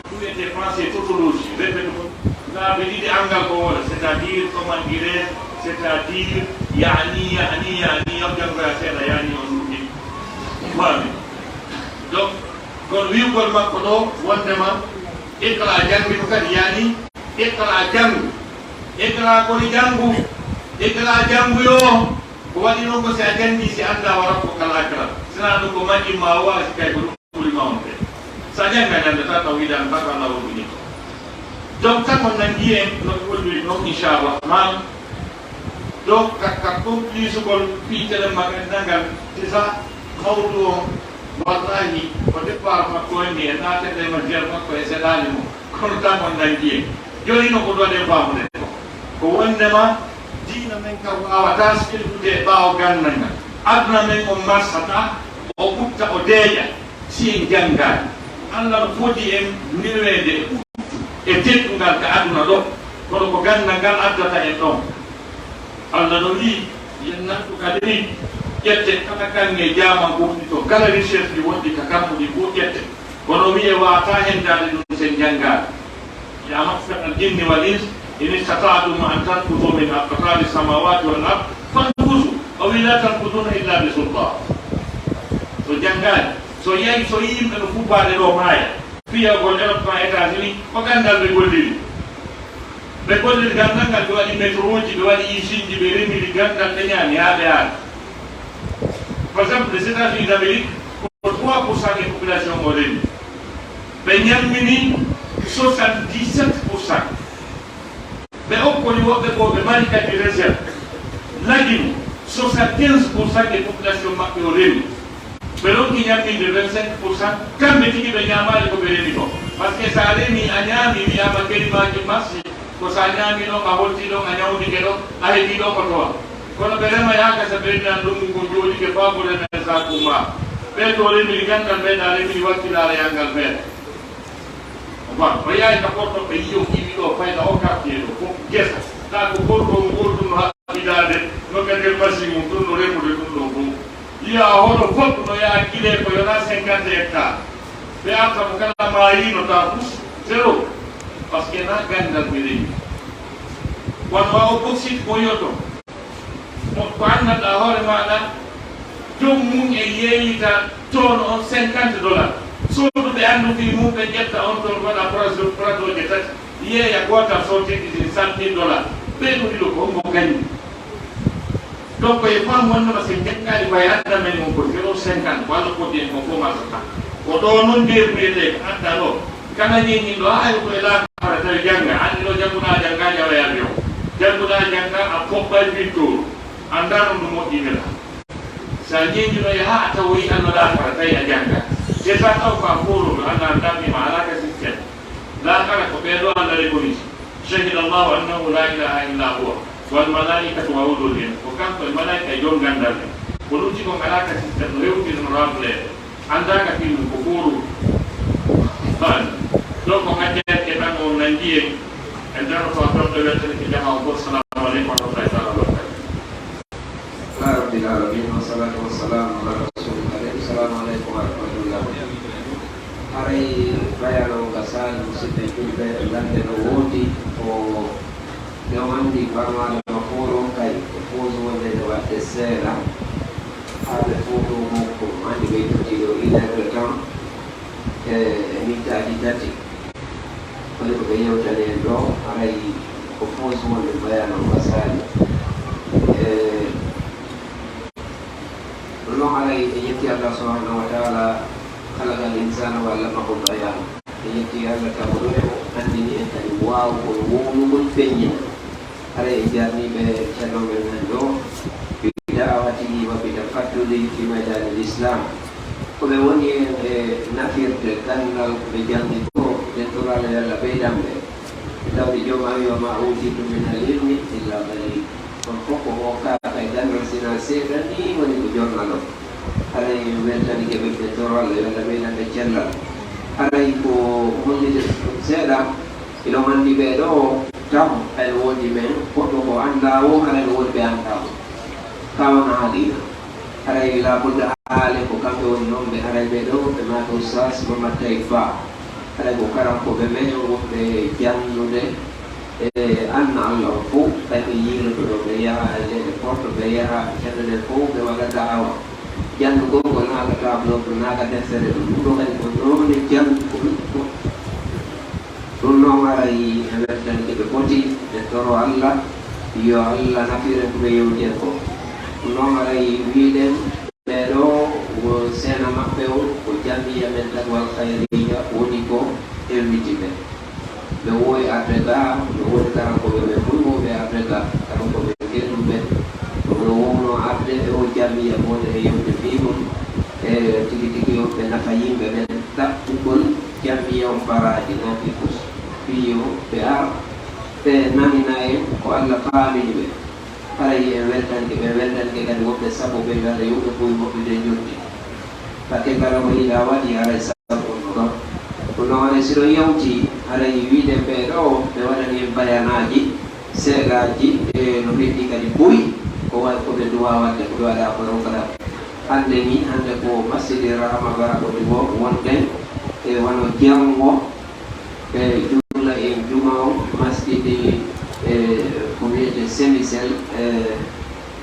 Ɗum wiyetee français tautologie, répétugol laabi ɗiɗi anngal ko wowla, c'est-à-dire comment dirais, c'est-à-dire, yaani, yaani, yaani, on janngoya seeɗa, yaani on ɗum ɗi. Faami? Donc, kono wi'ugol makko ɗo wondema iqra, janngi ɗum kadi, yaani iqra, janngu. Iqra, koni janngu. Iqra, janngu yo. Ko waɗi noon ko si a janngii, si anndaa wa rabbukal akram. Sinaa ɗum ko majjin ma o waasi kay ko ɗum ɓuri ma on ɓe. Si a janngaani, anndataa tawhiida, anndataa ko Allah woni ko. Donc, takon nanngii en no ɓe holliri noon, inchallah. Donc, ka, ka complice-ugol fii telen ma ɓen nangal, c'est ça, mawɗo on, wallahi, ko départ makko en ni, en naatata e matière makko e seɗaali mo. Kono tan on nanngii en. Jooni noon ko ɗo ɗen faamude ko, ko wondema diina men kan waawataa sellude e ɓaawo ganndal ngal. Aduna men on marsataa, o ɓutta, o deeƴa, si en janngaani. Allah no fodi en neweende e ɓuttu e teddungal ka aduna ɗo, kono ko ganndal ngal addata en ɗon. Allah no wi'i, yen nattu ka leydi, ƴette kala kaŋŋe jaaman ɓurɗi ton, kala recherche ɗi wonɗi ka kammu ɗi fof ƴette. Kono wi'e waawataa hendaade ɗum sen janngaani. يا معشر الجن والإنس إن استطعتم أن تنفذوا من أقطار السماوات والأرض فانفذوا أو لا تنفذون إلا بسلطان. So janngaani, so yahi, so yimɓe no fubaade ɗo maaya, fiyagol Europe ma États-Unis, ko ganndal ɓe golliri. Ɓe golliri ganndal ngal, ɓe waɗi métroji, ɓe waɗi usine ji, ɓe remiri ganndal, ɓe ñaami haa ɓe haari. Par exemple, les États-Unis d'Amérique, ko trois pour cent e population o remi. Ɓe ñammini soixante-dix-sept pour cent. Ɓe okkori woɓɓe goo, ɓe mari kadi réserve. Lagine, soixante-quinze pour cent e population maɓɓe o remi. Ɓe ronki ñamminde vingt-cinq pour cent, kamɓe tigi ɓe ñaamaali ko ɓe remi ko. Parce que so a remi, a ñaami, wiyaama kelimaaji marsi, ko so a ñaami ɗon, a holti ɗon, a ñawndike ɗon, a heɓi ɗon ko towa. Kono ɓe remayaaka, so ɓe remi an ɗum ko jooɗike faa ko remen sakumba. Ɓe to remiri ganndal, ɓe ɗa remiri wakkilaare yanngal feere. Bon, o yahay ka Porto, ɓe yi'o iwi ɗo, fayda o quartier ɗo, fof gesa. Taa ko Porto ngol ɗum haɓɓidaade, no ka nder machine mum, ɗum no remude ɗum ɗo fof. Yi'a hoto fof no yaha kile ko yona cinquante hectares. Ɓe arta mo kala maayi no taa fus, zéro. Parce que na ganndal ɓe remi. Wano wa o bauxite ko yoto. Mo ko anndanɗaa hoore maaɗa, joom mum e yeeyita toon on cinquante dollars. Sooduɓe anndu fii mum, ɓe ƴetta on toon, waɗa prato-, pratooje tati, yeeya gootal, so tedditi cent mille dollars. Ɓee ɗum ɗiɗo ko hombo gañi? Donc, e fam wonnoma, so janngaali ko e annda men on ko zéro cinquante, ko Allah foddi en ko fof masata. Ko ɗo noon ndeer wiyetee ko adda ɗo. Kala ñeññinɗo, haa hay ko e laakara tawi jannga, anndi ɗo jannguɗaa jannga, ƴawa e avion. Jannguɗaa jannga, a foɓɓay winndooru. Anndaa no ɗum moƴƴinira. So a ñeññinoyi haa a tawoyi Alla laakara, tawi a jannga. Te so a taw ko a foorooɗo, Alla anndaa ma alaa ka système. Laakara ko ɓee ɗoo Alla rekoniti. Shahida Allahu annahu laa ilaaha illaa huwa, wal malaa'ikatu wa ulul ilm. Ko kanko e malaa'ika e jom ganndal en. Ko lutti kon alaa ka système, no hewtiri no remplacé. Anndaaka fii mum ko fooru. Faami. Donc, ko ngajjante tan on nangi en. En daroto toon ɗo weltanike jamaa on fof. Assalamu aleykum wa rahmatullahi taala wa barakatuh. Alhamdulillahi rabbil alamin, wassalatu wassalamu ala rasulil karim. Assalamu aleykum wa rahmatullah. Haray bayano nga sali musidɓe julɓe, en nande no woodi ko Ɓe o anndi barmaaɗo no fooro kay, ko pose wonde nde waɗde seeɗa, haa ɓe fooro makko, anndi ɓe totti ɗo une heure de temps, e, e mittaaji tati. Woni ko ɓe yewtani en ɗo, haray ko pose wonde mbayano masali. E, ɗum noon haray en yetti Allah subhanahu wa taala, khalaqal insana wa allamahu l bayan. En yetti Allah taguɗo en, o anndini en kadi waawugol wownugol feññina. Haray en jarniiɓe ceerno men nan ɗo, bi da'awatihi wa bi tafadduli fi maydanil Islam. Ko ɓe woni en e nafirde ganndal ko ɓe janngi ko, nden ɗoraale yo Allah ɓeydan ɓe. Ɓe tawde Jooma wi, "Wa ma utitum minal ilmi illa qalil." Kono fof ko o kaaka e ganndal, sinaa seeɗa nii woni ko jonnaloo. Haray en weltanike ɓe, ɓe toro Allah yo Allah ɓeydande cellal. Haray ko hollide ɗum seeɗa, hiɗon anndi ɓee ɗoo taho, aɗa woodi men goɗɗo ko anndaa o, haray no woodi ɓe anndaa mo. Kaa wona haqiiqa. Haray labudda haale ko kamɓe woni non ɓe, haray ɓee ɗoo ɓe maaka Oustaz Mamad Taib Ba. Haray ko karankooɓe men wonɓe jannude e anna Allah on fof, ɓay ɓe yiiloto ɗo, ɓe yaha e leyɗe porto, ɓe yaha e fenndo nden fof, ɓe waɗa da'awa. Janndugol ko naaka tableau, ko naaka deftere ɗum. Ɗum ɗoo kadi ko noone janndugol. Ɗum noon haray e weltanike ɓe poti, ɓe toro Allah, yo Allah nafire ko ɓe yewti en ko. Ɗum noon haray wiɗen, ɓee ɗoo wo seena maɓɓe on, ko jamiya men Dagwal Khairiyya woni ko inviti ɓe. Ɓe woowi arde gaa, ɓe woni karankooɓe ɓe fof wooɓe arde gaa, karankooɓe gelluɓe. Ko ɓe wowno arde e o jamiya wonde e yewte fii mum, e tigi tigi yo ɓe nafa yimɓe ɓen. Ɗaɓɓugol jamiya on baraaji naati fof, fii yo ɓe ar, ɓe nanina en ko Allah faamini ɓe. Haray en weltanike ɓe, weltanike kadi wonɓe sabu ɓe, yo Allah yoɓ ɓe buy moƴƴude njoɓdi. Pakke kala ko yiɗaa waɗi, haray sabu on no ɗon. Ko noon, haray si ɗon yawti, haray wiɗen ɓee ɗoo, ɓe waɗani en bayanaaji seeɗaaji, e no feƴƴi kadi buy, ko wa-, ko ɓe duwaa waɗde, ko ɓe waɗa programme. Hannde ni, hannde ko Masjidi Rahma Bara Ɓodi wo wonɗen, e wano janngo, ɓe juula en juma on, masjidi, e, ko wiyetee Semisel, e,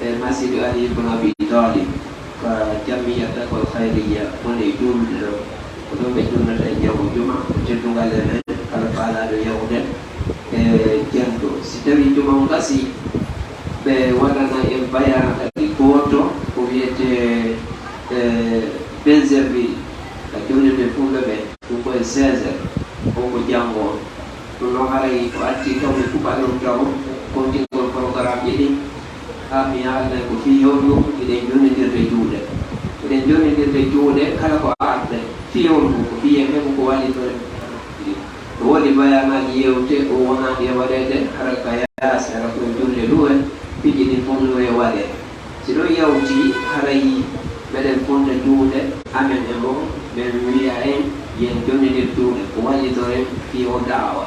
e Masjidi Ali ibn Abi Talib, ka jammiya Dagwal Khairiyya woni e juulde ɗo. Ko ɗon ɓe juulnata e janngo juma, ko teddungal e men, kala faalaaɗo yahude e janngo. Si tawii juma on gasii, ɓe waɗana en bayaana kadi gooto, ko wiyetee, e, Benserville, ka juulirde fulɓe ɓe. Ɗum ko e seize heures, o ko janngo on. Ɗum noon haray ko addi taw mi kuɓa ɗum taw kontingol programmeji ɗin. Haa mi haalnay ko fii honɗum hiɗen jonnindirde juuɗe. Hiɗen jonnindirde juuɗe kala ko arde. Fii honɗum? Ko fii en heɓu ko wallitore. No woodi bayaanaaji yewte, ɗum wonaani e waɗeede, hara ka yaasi, hara ko e julle ɗum en, piiji ɗin fof no e waɗee. Si ɗum yawti, haray meɗen fonda juuɗe amen e mon, ɓen wi'a en, yen jonnindir juuɗe, ko wallitoren fii o da'awa.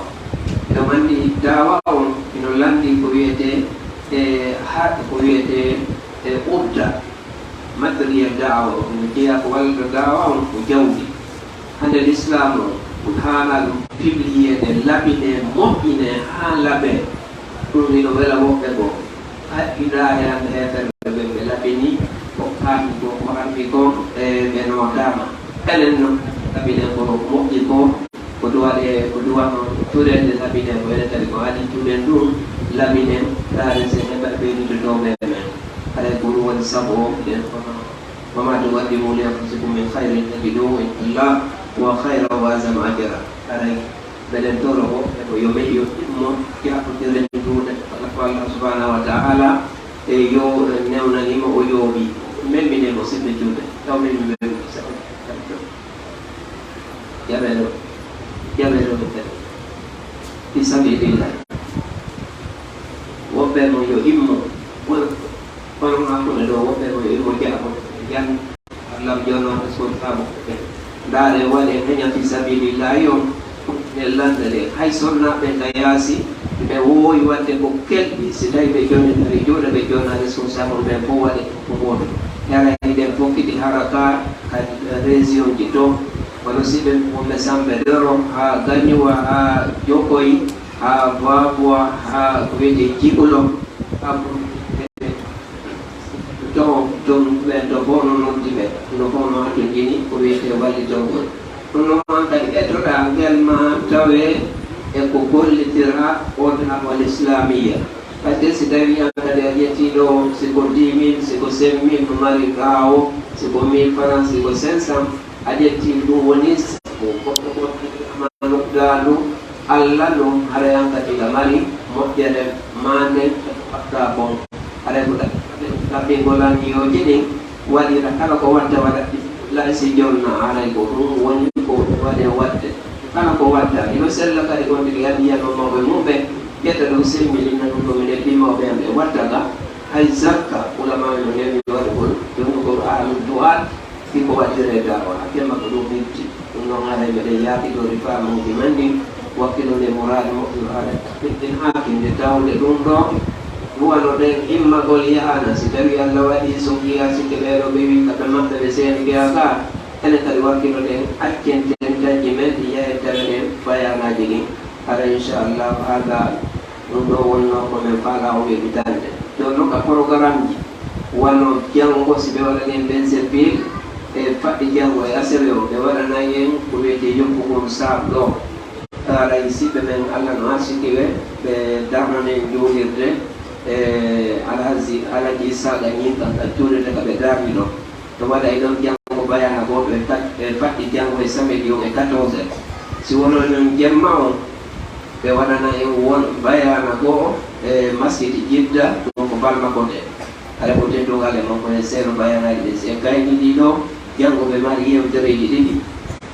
Eɗon anndi da'awa on, hino lanndi ko wiyetee, e, ha, ko wiyetee, e, udda, matériel da'awa on, hino jeyaa ko wallata da'awa on, ko jawdi. Hannde Lislaam o, ɗum haanaa ɗum publier, ɗe labinee, moƴƴinee haa labee. Ɗum hino wela woɓɓe goo. Haɗɗiɗaa e hannde heeferɓe ɓe, ɓe labinii, ko kaami ko, ko armi ko, e ɓe nootaama. Enen non, labinen ko moƴƴi ko, ko duwaɗe, ko duwano tureede labinee, ko enen kadi ko haɗi turen ɗum labinen, taade sen heɓat ɓeydude dow men. Haray ko ɗum woni sabu o, ɗen kono. وما تقدموا لأنفسكم من خير تجدوه عند الله هو خيرا وأعظم أجرا. Haray meɗen toro woɓɓe ko yo men yo immo jaɓɓotiren juuɗe ko Allah subhanahu wa ta'ala e yo newnanimo o yooɓi. Memmine mo seɗɗa juuɗe. Taw memmine mo seɗɗa. Jaɓee ɗo. Jaɓee ɗo ɓe. Fi sabilillah. Woɓɓe mo yo immo. Kono hakkunde ɗo woɓɓe ko yo imo jaha ko jan lam jono responsable ɓe ndaare waɗe heña fi sabilillahi on. Ɓe landa ɗe hay sonnaaɓe ka yaasi ɓe woowi waɗde ko kelɗi si tawi ɓe jonnitari juuɗe ɓe jonna responsable ɓen fof waɗe ko gooto. Hara hiɗen fokkiti haraka ka région ji to, kono si ɓe wonɓe sambe doro haa gañuwa haa jokoy haa babuwa haa ko wiyetee jiɓulo. Abdu to, to ɓen to fof no noddi ɓe, no fof no hatojini ko wiyetee wallitogol. Ɗum noon kadi etoɗaa ngel ma tawee e ko gollitira o da'wal islamiyya. Par ce que si tawii an kadi a ƴettii ɗo, si ko dix mille, si ko cinq mille no mari ɓaawo, si ko mille francs, si ko cinq cents, a ƴettii ɗum woni ko goɗɗo goɗɗo ma noddaa ɗum. Alla ɗum, haray an kadi nga mari moƴƴere maa nden, waɗɗa bon. Haray ko ɗaɓɓingol an yooji ɗin waɗira kala ko watta waɗa, lay si jonna, haray ko ɗum woni ko waɗe waɗde. Kala ko watta, hino sella kadi on tigi adiyano mawɓe mum ɓe, ƴetta ɗum semmbiɗina ɗum ɗo mi neɗɗi mawɓe am ɓe watta ga, Hay zakka, ulamaaɓe no neewi waɗugol, ɗum ko ahlu du'aat, si ko waɗiree da'wa, hakke makko ɗum firti. Ɗum noon haray meɗen yaakitori faamuuji men ɗin, wakkilude muraadi moƴƴo haray. Ɗin hakkille tawde ɗum ɗo, wano ɗen immagol yahana, si tawi Allah waɗi so kiyaasi ke ɓee ɗo ɓe wi kamɓe maɓɓe ɓe seeni ke a ka, enen kadi wakkilo ɗen accen tentaji men ɗi yahen tawen en bayanaaji ɗin. Hara inchallah, haaga ɗum ɗo wonnoo ko men faalaa o weɓitande. Jooni noon ka programmeji, wano janngo, si ɓe waɗani en ɓen seppiil, e faɗɗi janngo e asewe o, ɓe waɗanay en ko wiyetee yoppugol saabu ɗo. Haray siɓɓe men, Allah no arsiki ɓe, ɓe darnana en juulirde, e Alhaji, Alhaji Isaaqa Ñinka ka juulirde ka ɓe darni ɗo. To waɗay ɗon janngo bayaana goo, ɓe fat-, ɓe faɗɗi janngo e samedi on e quatorze heures. Si wonoo non jemma on, ɓe waɗana en won bayaana goo e masjidi Jidda, ɗum ko Balma Kote. Hara ko teddungal e makko e seeɗa bayaanaaji ɗin. Si en gaynii ɗii ɗoo, janngo ɓe mari yewtereeji ɗiɗi.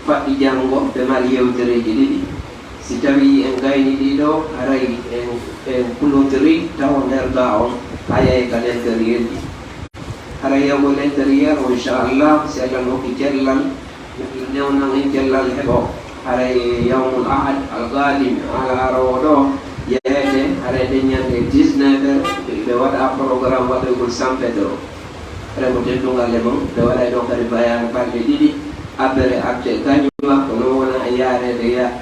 Faɗɗi janngo ɓe mari yewtereeji ɗiɗi. Si tawii en gaynii ɗii ɗoo, haray en, en kulontirii tawa nder gaa on, haa yahay ka l'intérieur ji. Haray yahgol l'intérieur o, inchallah, si Allah no hokki cellal, newnan en cellal heɓo. Haray yawmul ahad al-qaadim, alarba o ɗoo, yaheede, haray ɗen ñannde dix-neuf heures, ɓe waɗa programme waɗoygol San Pedro. Remo teddungal e mon, ɓe waɗay ɗon kadi bayaanu balɗe ɗiɗi, abbere arde gañuwa, ko non wona e yaareede ya-,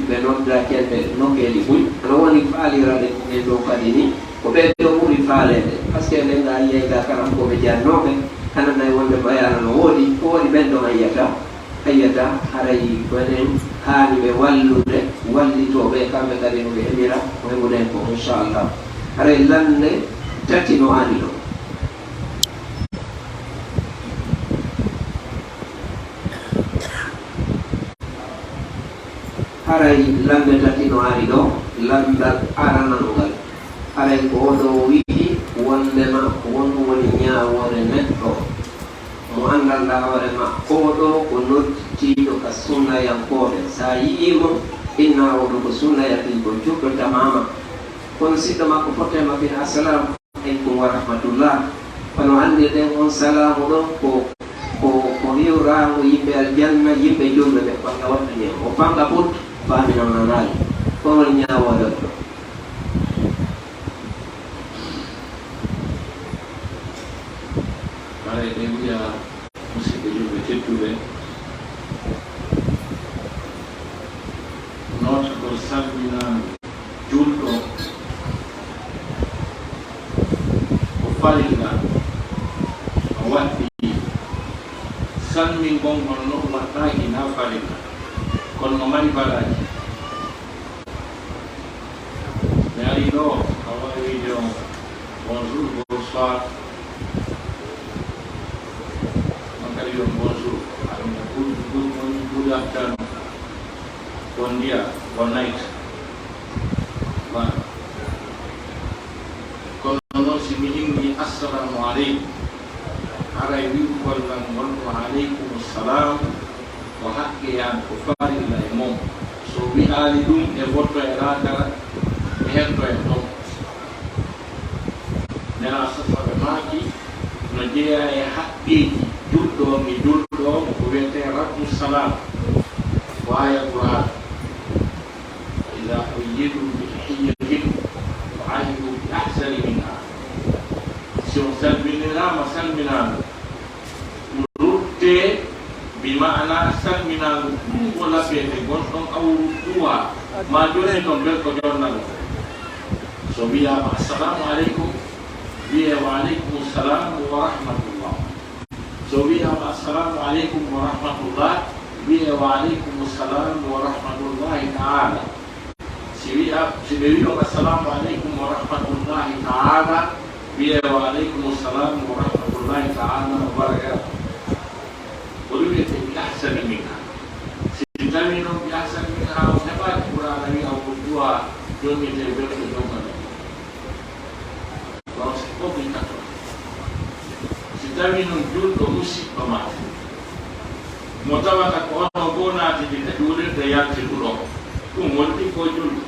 ɓe nodda cenɓe nokkeeli buy. No woni faalirade en ɗo kadi ni, ko ɓee ɗo ɓuri faaleede. Parce que enen ga yiyay ga karam ko ɓe jannooɓe, ananay wonde bayaana no woodi, ko waɗi ɓen ɗon ayyata, ayyata, haray ko enen haani ɓe wallude, wallitooɓe, kamɓe kadi no ɓe heɓira ko heɓuɗen ko, inchallah. Haray lannde tati no aani ɗo. Haray lannde tati no ari ɗo, lanndal aranal ngal. Haray ko o ɗo wi'i wondema ko honɗum woni ñaawoore neɗɗo mo anndanɗaa hoore ma, oo ɗo ko nodditiiɗo ka sunnayankooɓe. Si a yi'ii mo, innaa oo ɗo ko sunnayatiiɗo, juɗɗo tamaama. Kono siɗɗo makko fottee ma fii, "Assalaamu aleykum wa rahmatullah." Kono anndirɗen on salaamu ɗon ko, ko, ko hiwraango yimɓe aljanna, yimɓe julɓe ɓe ko Allah wattani en. O fanga put, faaminan nanaali. Ko woni ñaawoore on? Haray ɓe wi'a, musidɓe julɓe tedduɓe, nootagol salminaango julɗo ko farilla, no waɗɗii. Salmingol ngol non waɗɗaaki na farilla, kono no mari baraaji. Mi arii ɗoo, a waawi wiide on bonjour, bonsoir. On kadi wi'on bonjour. Amina, good, good morning, good afternoon. Bon dia, bon night. Voilà. Kono noon, si mi innii, "Assalaamu aleykum," haray wi'ugol lan ngol, "Wa aleykumu salaam," ko haqqee an, ko farilla e mon. So wi'aali ɗum, e wotto e laakara, e hetto e ɗon. Nelaaɗo sallallaahu alayhi wa sallam maaki, no jeyaa e haqqeeji julɗo on e julɗo on, ko wiyetee raddu salaam, ko aaya Qur'aan. "Fa izaa huyyiitum bi tahiyyatin fa hayyu bi ahsana minhaa." Si on salminiraama salminaango, ruttee, bi ma'ana salminaango ɗum ko laɓɓeede, gonɗon awru duwa, ma jonni ton bel ko jonnano. So wiyaama, "Assalaamu aleykum," wiyee, "Wa aleykumu salaam wa rahmatullah." So wiyaama, "Assalaamu aleykum wa rahmatullah," wiyee, "Wa aleykumu salaam wa rahmatullahi ta'ala." Si wi'a, si ɓe wi'o, "Assalaamu aleykum wa rahmatullahi ta'ala," wiyee, "Wa aleykumu salaam wa rahmatullahi ta'ala wa barakaatuh." Ko ɗum wiyetee bi ahsana minha. Si tawii noon bi ahsana minha on heɓaaki, Qur'aana wi'a ko du'a jonnitee bel ko jonnano. Donc, c'est obligatoire. Si tawii noon julɗo musiɗɗo ma, mo tawata ko onon goo naatidi ka juulirde yalti ɗum ɗoo, ɗum wonti ko julɗo.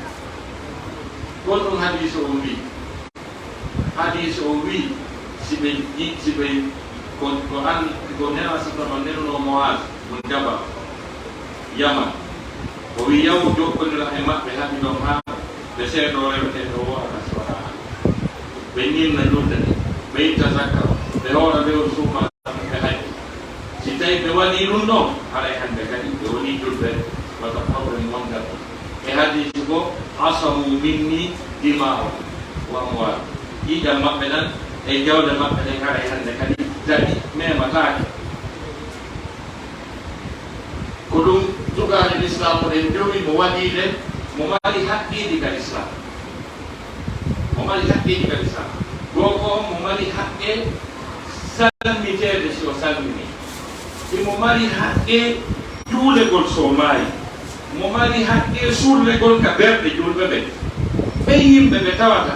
Ko ɗum hadiisu on wi'i. Hadiis o wiyi, si ɓe ji-, si ɓe, ko, ko an, ko Nelaaɗo sallallahu alaihi wasallam nelno Muaz bun Jabal Yaman. O wiyi, "Yahu jokkondiraa e maɓɓe, haɓi ɗon haa ɓe seedoo reweteeɗo o, alaa si wonaa an. Ɓe ñinna julde nde, ɓe itta zakka, ɓe hoora lewru suumaaka, ɓe hajja. Si tawii ɓe waɗii ɗum ɗon, haray hannde kadi ɓe wonii julɓe, wata problème wondat." E hadiisi goo, "Asamu minni dima'ahum wa amwalahum." Ƴiiƴam maɓɓe ɗan e jawle maɓɓe ɗen haray hannde kadi daɗi, memataake. Ko ɗum tugaale Lislaam ɗen jowi, mo waɗii ɗe, mo mari haqqeeji ka Lislaam. Mo mari haqqeeji ka Lislaam. Gooto on mo mari haqqe salmiteede si o salminii. Himo mari haqqe juulegol si o maayii. Mo mari haqqe surregol ka ɓerɗe julɓe ɓen. Ɓen yimɓe ɓe tawata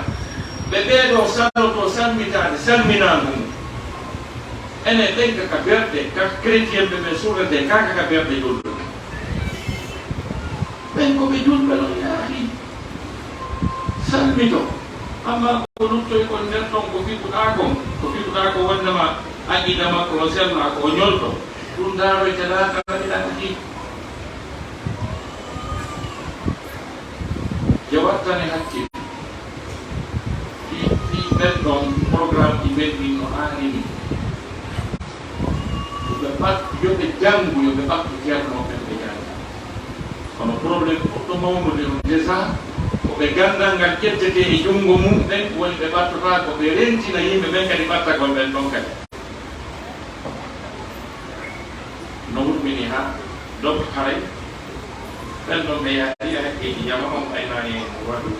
ɓe ɓeeɗoo salotoo salmitaade salminaango mum. Enen ɓen ka, ka ɓerɗe, ka chrétien ɓe ɓen surretee, ka, ka, ka ɓerɗe julɓe. Ɓen ko ɓe julɓe non, yaa akhi. Salmito. Amma ko luttoy kon nder ton, ko fiɓuɗaa kon, ko fiɓuɗaa ko wondema aqida makko o sella, ko o ñolto. Ɗum ndaaroyte laakara, yaa akhi. Yo wattane hakkille. Fii, fii ɓen ɗon programme ɗi ɓen ɗin no haaniri. Yo ɓe ɓat-, yo ɓe janngu, yo ɓe ɓattu ceernooɓe ɓen ɓe jannga. Kono problème ɓurɗo mawnude on déjà, ko ɓe ganndal ngal ƴettetee e junngo mum ɓen, woni ɓe ɓattotaako, ɓe rentina yimɓe ɓen kadi ɓattagol ɓen ɗon kadi. No hurmini haa donc haray ɓen ɗon ɓe yaari e hakkeeji jama on, ɓaynaani waɗu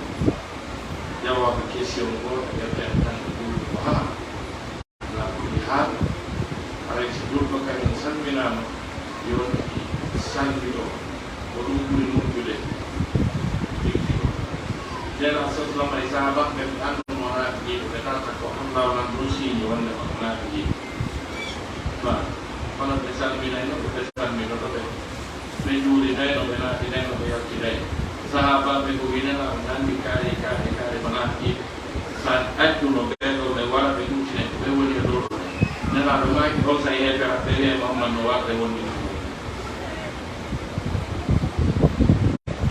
jawaabu question goo e nder ɓen tan ko haa. Alaa kulli haal, haray si julɗo kañum salminaama, yo salmito, ko ɗum ɓuri moƴƴude. Nden a sosnama e sahaabaaɓe ɓe annduno naafiqiiɓe, ɓe tarata ko Allaahu lan ɗum siiñi wonde ko naafiqiiɓe. Ba, kono ɓe salminayno, ɓe salminoto ɓe. Ɓe juurinayno, ɓe naatinayno, ɓe yaltinayno. Sahaabaaɓe ko wi Nelaaɗo nganndi kaari, kaari, kaari ko naafiqiiɓe. Sa accuno ɓe ɗo, ɓe wara, ɓe ɗuutine, ko ɓe woni e ɗo ɗo. Nelaaɗo maaki, on sa yeefere, ɓe wi'e Muhammad no warde wondi ɗum.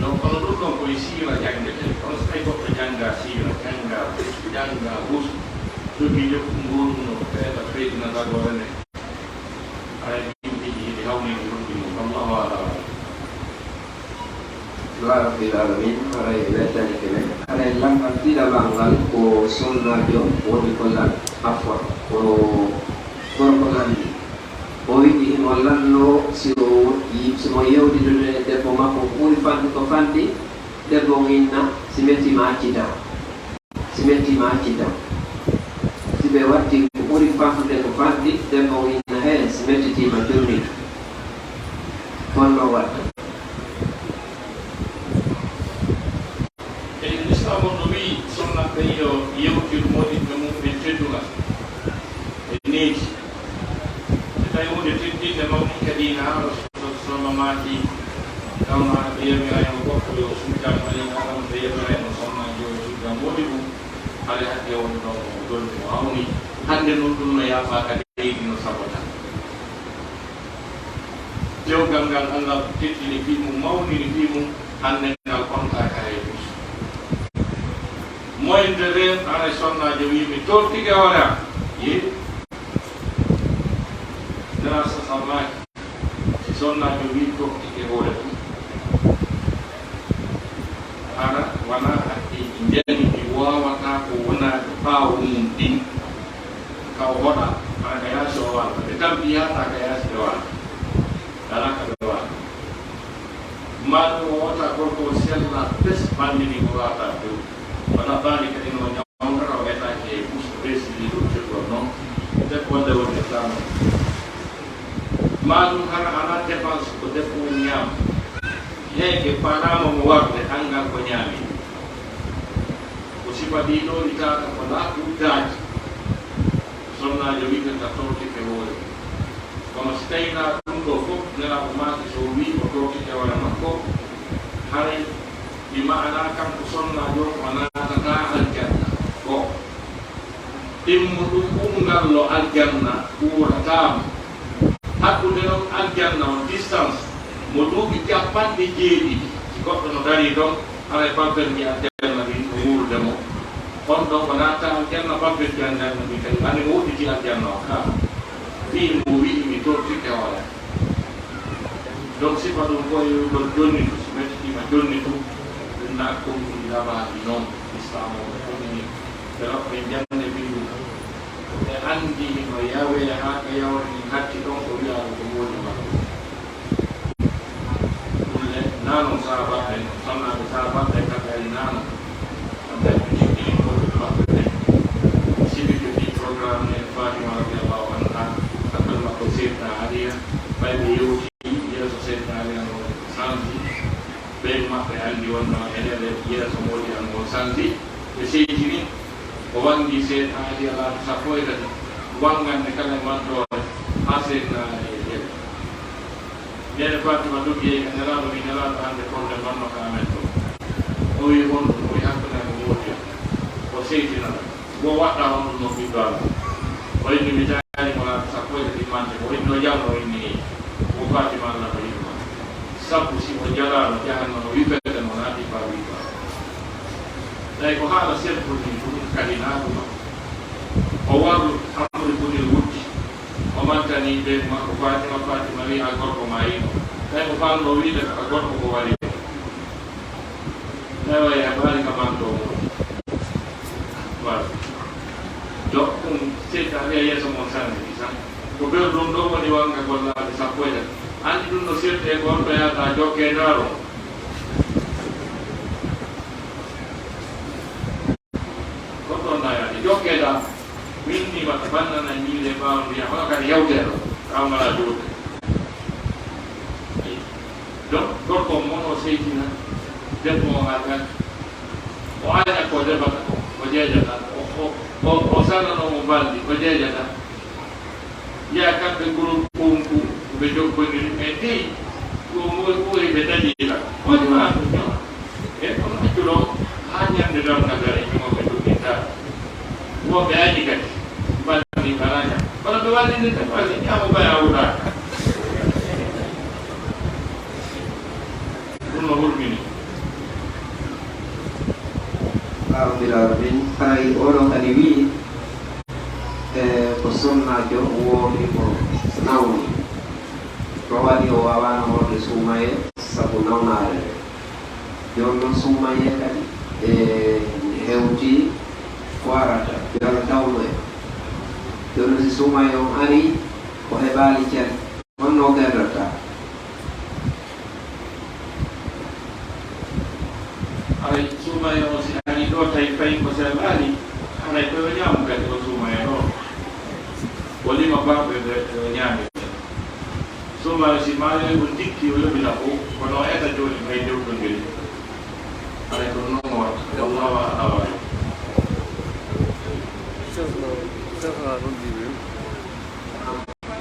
Donc, kono ɗum ɗon koye siira janngetee. Kono so tawi goɗɗo jannga siira, jannga, jannga, husu, jogii jokku ngurnoo, ɓeeɗa feytina tagore nde. Haray ɗin piiji hiɗi hawnii e luttuɗi mum. Allahu a'lam. Alhamdulillahi rabbil alamin. Haray weltanike men. Haray lammbal ɗiɗaɓal ngal ko sonnaajo woni ko lan, afwa, ko gorko lanɗi. O wiɗi himo lanno si o yi-, si mo yewtidude e debbo makko ko ɓuri fanɗi, ko fanɗi, debbo on inna, "Si metti ma accita." Si metti ma accita. Si ɓe watti ko ɓuri fanɗude ko fanɗi, debbo on inna, "Hee, si mettitiima, jurmi." Honno watta? E Lislaam on no wi'i sonnaaɓe yo yewtir moɗiɓɓe mum ɓen teddungal e needi. So tawi huunde teddinde mawni kadi na haala Sono maaki, tawno aɗa ɓe yamirayno goɗɗo yo sujjan, walla aɗa ɓe yamirayno sonnaajo yo sujjan, moodi ɗum, hare hakke woni ɗon mo dolni mo hawni. Hannde noon ɗum no yaafa ka leydi no sabota. Dewgal ngal Allah teddini fii mum, mawnini fii mum, hannde ngal kontaaka e dus. Moyde reen, aray sonnaajo wii, "Mi tortike hoore am." Yee. Nana sa sallaki. Si sonnaajo wii tottike hoore mum, hara wonaa haqqeeji njani ɗi waawataa ko wonaade ɓaawo mum ɗin, ka o hoɗa, hara ka yaasi o waalta. Ɓe tampi yaata ka yaasi ɓe waalta. Alaa ka ɓe waalta. Maa ɗum o wota gorko o sella pes, banndini ko waata dow. Wata baali kadi no ñaw-, Mawɗo o etaaki e bus, o resini ɗum cogol noon. Debbo wonde wonde tama. Maa ɗum hara alaa dépense ko debbo woni ñaama. Heege paalaama mo warde, anngal ko ñaami. Ko sifa ɗiɗo witaaka ko laaɓi uddaaji. Sonnaajo wi'ata tawtike hoore. Kono si tawii na ɗum ɗo fof, Nelaaɗo maaki so o wii o tawtike hoore makko, haray mi maanaa kanko sonnaajo o naatataa aljanna. Ko Immuɗum umngallo aljanna uurataamo. Hakkunde noon aljanna on distance mo duuɓi capanɗe jeeɗiɗi. Si goɗɗo no darii ɗon, haray pampel nji aljanna ɗin no wuurude mo. On ɗon ko naata aljanna, pampel nji aljanna ɗin kadi, andi mo wuɗɗiti aljanna o kaa. Fii mo wi'i mi tortike hoore. Donc, sifa ɗum ko e ɗon jonnitu, si mettitima jonnitu, ɗum na ɗum ɗum labaaɗi noon, Islaam o ɗum ɗum ni, ɓe ɗon ɓe jannde bindu. Ɓe anndi no yawee haa ka yawre ni hatti ɗon ko wi'aa ko moodi makko. Ɗum le, nanon sahabaaɓe, sonnaaɓe sahabaaɓe, kamɓe ari nanon. Kamɓe ɓe jiɗɗi ko maɓɓe ɓe. Sibi ɓe mbi programme ne Fatima radiyallahu anha, appel makko Seydina Aliya, ɓay ɓe yewti yeeso Seydina Aliya no santi, ɓe maɓɓe anndi wonno ene ɓe yeeso moodi an o santi, ɓe seytini, o wanngi Seydina Aliya laabi sappo e tati, wanngande kala e mantoore, haa Seydina Aliya jeeɗi. Neene Fatima dogi yehi ka Nelaaɗo, wi, "Nelaaɗo, hannde problème wonno ka amen ɗo." O wi, "Honɗum?" O wi, "Hakkunde am e moodi am." O seytina ɗum. Wo waɗɗa honɗum no ɓiɗɗo am? O inni, "Mi taari mo laabi sappo e tati mante." O inni, "O jalno?" O inni, "Eey." Wo Fatima, Alla no yiɗi ma. Sabu si o jalaano, jahannama wippete mo, naati faa wippa. Tawi ko haala simple ni ɗum kadi naatuma. O waru Amru bunil Wuddi. O mantani ɓe makko Fatima, Fatima wi, "A gorko ma yino." Tawi ko falno wiide ka gorko ko wari. Tawi wayi a baali ka manto mo. Wala. Donc, ɗum Seydina Aliya yeeso mon sanne, isan. Ko ɓeer ɗum ɗo woni wanga gollaaɓe sappo e tati. Anndi ɗum no sirte e goɗɗo yahata jokke ndaaro. Goɗɗo on ɗayaade jokke ɗa. Min ni wata bannana ñiire ɓaawo ndiyam, hono kadi yawtere ɗo. Ɓaawo ngalaa juulde. Donc, gorko on mon o seytina debbo on haa kadi. O aña ko debata ko, o jeejata. O, o, o, o sanano mo balndi, o jeejata. Yaa kamɓe groupe konku, ɓe jokkondiri, mais tey, ko mo ɓuri ɓe dañi la. Woni ma ɗum ñoo. E kono accu ɗo, haa ñande darnga dare, ñoo ɓe ɗum ɗi dara. Wo ɓe añi kadi, balndi baraña. Kono ɓe walli nde tan walli, ñaamo baya wuɗaaka. Ɗum no hurmini. Alhamdulillah, min fayi oɗo kadi wi'i, e, ko sonnaajo woowi ko nawni. Ko waɗi o waawaano hoorde Suumaye sabu nawnaare nde. Jooni noon Suumaye kadi, e, hewti ko arata, yo Allah tawnu en. Jooni noon si Suumaye on arii, o heɓaali cel, honno o gardata? Haray Suumaye o si arii ɗo tawi fayi ko sellaani, haray ko yo ñaamu kadi o Suumaye ɗo. O lima baawɗe ɗe o ñaami. Suumaye si maayoy o jikki o yoɓina fof, kono o eta jooni hay dewtondiri. Haray ko noon o watta. Wallahu a'lam.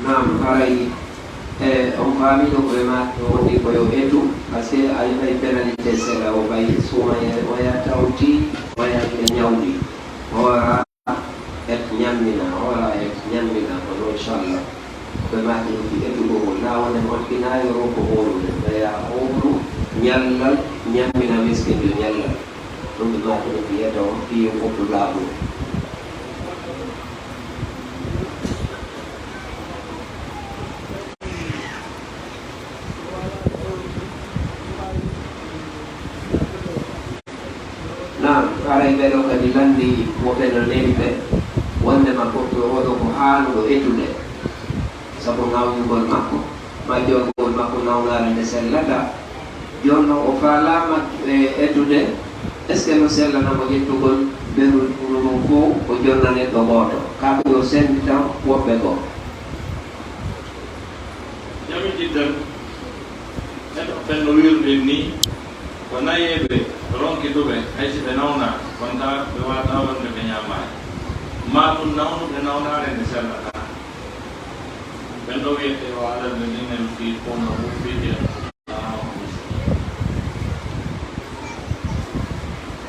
Naam, haray, e, on faami ɗo koye ma, ɗo woni ko yo etu, parce que a yoɓay pénalité seeɗa, o ɓay Suumaye, oya tawti, oya ɓe ñawdi, hoora et ñammina, hoora et ñammina, kono inchallah, koye ma ɗum fi etugol ngol, na wonde on finaayo ronko hoorude, ɓeya hooru ñallal, ñammina miskinjo ñallal. Ɗum ɓe mbaɗi ɗum ko yedda on fii fof ko laaɓuɗo. Naam, haray ɓe ɗo kadi lanndii woɓɓe no neli ɓe, wonndema goɗɗo oo ɗo ko haanuɗo etude, sabu ŋaawñugol makko, maa jooɗgol makko nawnaare nde sellataa. Jooni noon o faalaama, e, etude, est-ce que no sellana mo ƴettugol mberu ndu fof o jonna neɗɗo gooto? Kaa ko yo senditan woɓɓe goo? Jami jiddan, neɗɗo ɓen no wiiruɗen nii, ko nayeeɓe ronki duɓe, hay si ɓe nawnaaka, kono taa ɓe waawataa wonde ɓe ñaamaali. Maa ɗum nawnuɓe nawnaare nde sellataa. Ɓen ɗo wiyetee o alal ɓe nen en fii kono o fii ɗen.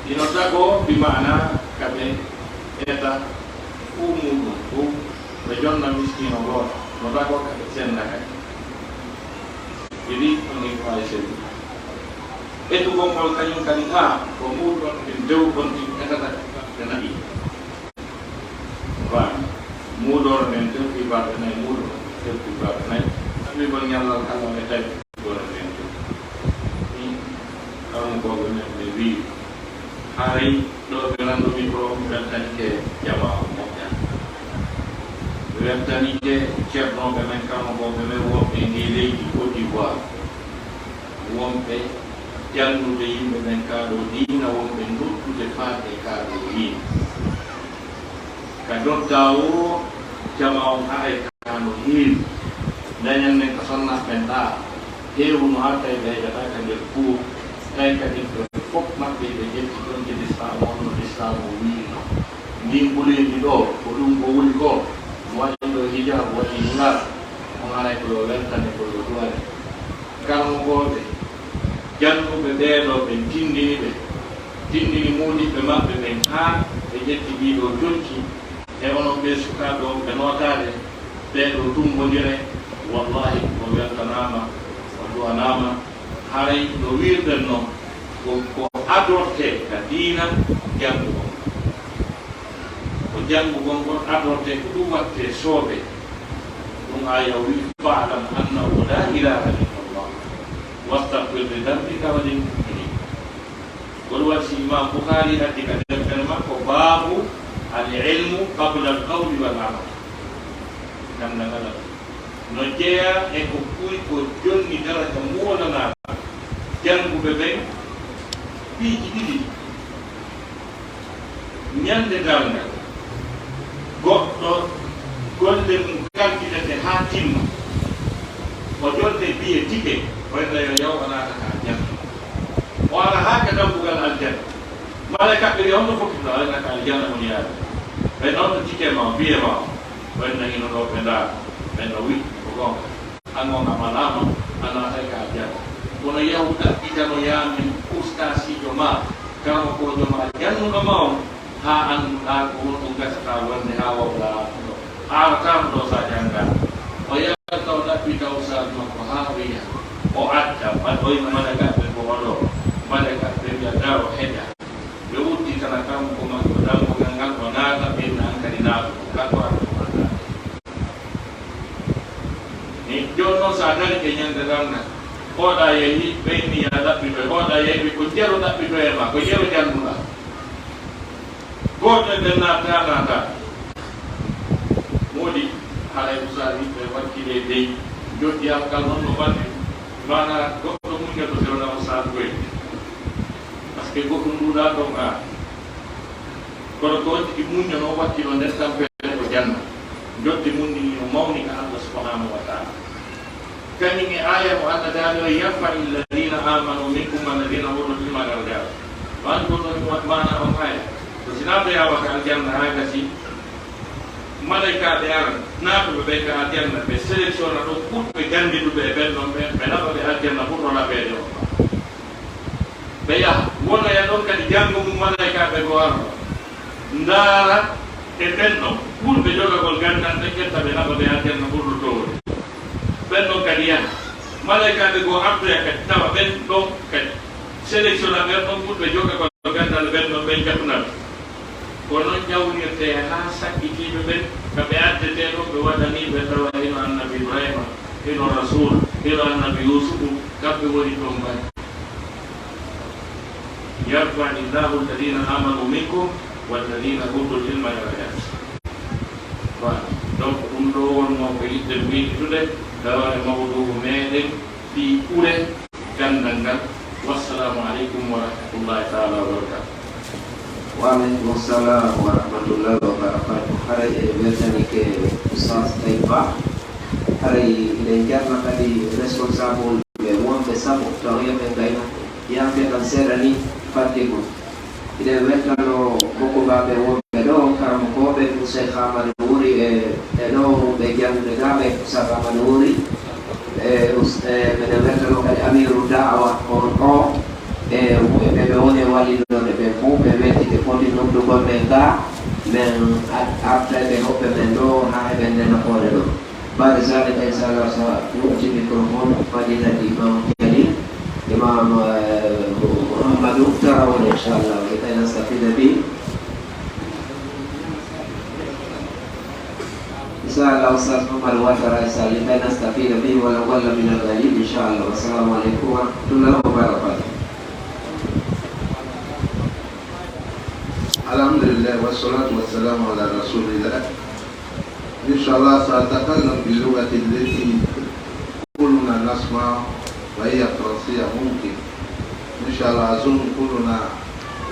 Ino tagoo bi maana ka ɓe eta Fof muɗum fof ɓe jonna miskiino gooto, no dagoo ka ɓe sennda kadi. Ɗiɗi, ɗum ni ko waawi selli. Ɓeydugol ngol kañum kadi haa ko muuɗon ɓen dew konti etata ɓe nayi. Waaw, muuɗoore nden tewti balɗe nayi, muuɗoore tewti balɗe nayi. Tawi ngol ñallal kala e tawi. Gono men ɗum. Ni, kawrugooɓe men ɓe wii, haray ɗo ɓe lanndumi ko weltanike jamaa o moƴƴa. Ɓe weltanike ceernooɓe men, kawrugooɓe men wonɓe e ndii leydi Côte d'Ivoire. Wonɓe jannude yimɓe men kaa ɗo diina, wonɓe noddude faade e kaa ɗo diina. Ka noddaa o jamaa on haray ka no heewi. Dañan men ka sonnaaɓe ɓen ɗaa. Heewu no haa tawi ɓe heƴataa ka nder kuur. Tawi kadi ɓe fof maɓɓe ɓe ƴetti ɗon e lislaam on no lislaam o wiirno. Ndin ɓuleedi ɗoo, ko ɗum ko woni ko. Mo waɗi ɗo hijaabu, waɗi nunaaɗo. On haray ko yo weltane, ko yo duwane. Karamokooɓe, jannuɓe ɓee ɗoo ɓen tinndini ɓe, tinndini moodiɓɓe maɓɓe ɓen haa ɓe ƴetti ɗii ɗoo conci e onon ɓee sukaaɓe wonɓe nootaade, ɓee ɗoo tummbondire, wallaahi on weltanaama, on duwanaama, haray no wiirɗen non, ko, ko adortee ka diina janngu on. Ko janngugol ngol adortee, ko ɗum waɗtee soobee. Ɗum aaya o wi'i, "Fa'lam annahu la ilaha illallah, wastaghfir li dhanbika wa lil mu'minin." Ko ɗum waɗi si Imam Bukhari addi ka deftere makko, baabu al ilmu qabla al qawli wal amal. Gannda kala. No jeyaa e ko ɓuri ko jonni daraja moolanaaɗo jannguɓe ɓen piiji ɗiɗi. Ñande darngal, goɗɗo golle mum kalfinete haa timma, o jonnde biye tike, o wi'ata yo yaw o naata ka aljanna. O ara haa ka dambugal aljanna. Malaykaaɓe wi'a, "Honno fokkito?" A wi'ata ka aljanna woni yaade. Ɓe noon no tike ma o, biye ma o. Ɓen no hino ɗo ɓe ndaara, ɓen no wi'i ko goonga. An on a malaama, a naatay ka aljanna. Kono yahu ɗaɓɓitanoyaa min ustaasiijo ma, karamokoojo ma, jannuɗo ma on, haa annduɗaa ko honɗum gasataa wonde haa wawɗaa artuɗo. A arataa ɗo so a janngaa. O yalta o ɗaɓɓita ustaas makko haa o yi'a. O adda, mbaɗ-, o wi'a malaykaaɓe ko oɗo. Malaykaaɓe wi'a, "Daro, heƴa." Ɓe udditana kanko makko dammugal ngal, o naata, ɓe wi'a an kadi naatu, ko kanko arata ko addaade. Ni jooni noon, so a darike ñande darngal, oɗa yehi, ɓe inni ya ɗaɓɓitoy, oɗa yehi, ko jero ɗaɓɓitoy e ma, ko jero jannduɗaa. Gooto e ɓen naata, naata. Moodi, haray ustaas yimɓe wakkile dey, joddi hankal noon no ɓanndi, maanaa goɗɗo muññoto si wonaa ustaas goy. Parce que goɗɗum ɗuuɗaa ɗon, a. Kono ko wonti ɗi muññono wakkilo nder tampere ko janna. Njotti mun ndi no mawni ka Allah subhanahu wa ta'ala. Kañum e aaya mo Allah daali o, "Yarfa'i alladhina amanu minkum walladhina utul ilma darajat." Wan ko ɗon wa-, maana on aaya. Ko si naatoyaama ka aljanna haa gasi, malaykaaɓe ara, naatuɓe ɓe ka aljanna, ɓe sélectionna ɗon ɓurɓe ganndiduɓe e ɓen ɗon ɓe, ɓe naɓa ɓe aljanna ɓurɗo laɓeede on. Ɓe yaha, wonoya ɗon kadi janngo mum malaykaaɓe goo arno. Ndaara e ɓen ɗon ɓurɓe jogagol ganndal, ɓe ƴetta ɓe naɓa ɓe aljanna ɓurɗo towde. Ɓen ɗon kadi yaha, malaykaaɓe goo artoya kadi tawa ɓen ɗon kadi sélectionna ɓen ɗon ɓurɓe jogagol ganndal, ɓen ɗon ɓen jaɓunal. Ko noon ƴawnirtee haa sakkitiiɓe ɓen, ka ɓe addetee ɗon, ɓe waɗanii ɓe tawa hino Annabi Ibrahima, hino Rasuul, hino Annabi Yuusufu, kamɓe woni ɗon mbaɗi. Yarfa'illahu alladhina amanu minkum walladhina utul ilma darajat. Voilà. Donc, ɗum ɗo wonnoo ko yiɗde miijitude, tawa e mawduugu meɗen fii ɓure ganndal ngal. Wassalaamu aleykum wa rahmatullahi taala wa barakatuh. Wa aleykum salam wa rahmatullahi wa barakatuh. Haray eɗen weltanike Oustaz Taïb Bah. Haray eɗen jarna kadi responsable ɓe wonɓe sabu tawa yo ɓe ngayno yamde tan seeɗa ni fadde gol. Eɗen weltano mokkumbaaɓe wonɓe ɗo, karamokooɓe, Cheikh Amadou Wuri e, e ɗo ɓe janndude naaɓe, Cheikh Amadou Wuri. E, us-, e, meɗen weltano kadi Amiru Da'awa on o, e, e ɓe, ɓe woni e wallitorde ɓe fof, ɓe weltike foti noddugol ɓe ga. Men ar-, artayɓe hoɓɓe men ɗo haa heɓen nden nafoore ɗo. Baade zalika, inchallah, sa udditi microphone, fadilati Imam Jalil, Imam, eh, Muhammadu Tarawale, inchallah, likay nastafida bi. Inchallah, Ustaz Muhammad Watara, inchallah, likay nastafida bi, wala wala min al-qalil, inchallah. Wassalamu alaikum warahmatullahi wabarakatuh. Alhamdulillah, wassalatu wassalamu ala rasulillah. Inshallah, سأتكلم باللغة التي كلنا نسمع، وهي فرنسية ممكن. إن شاء الله، أظن كلنا،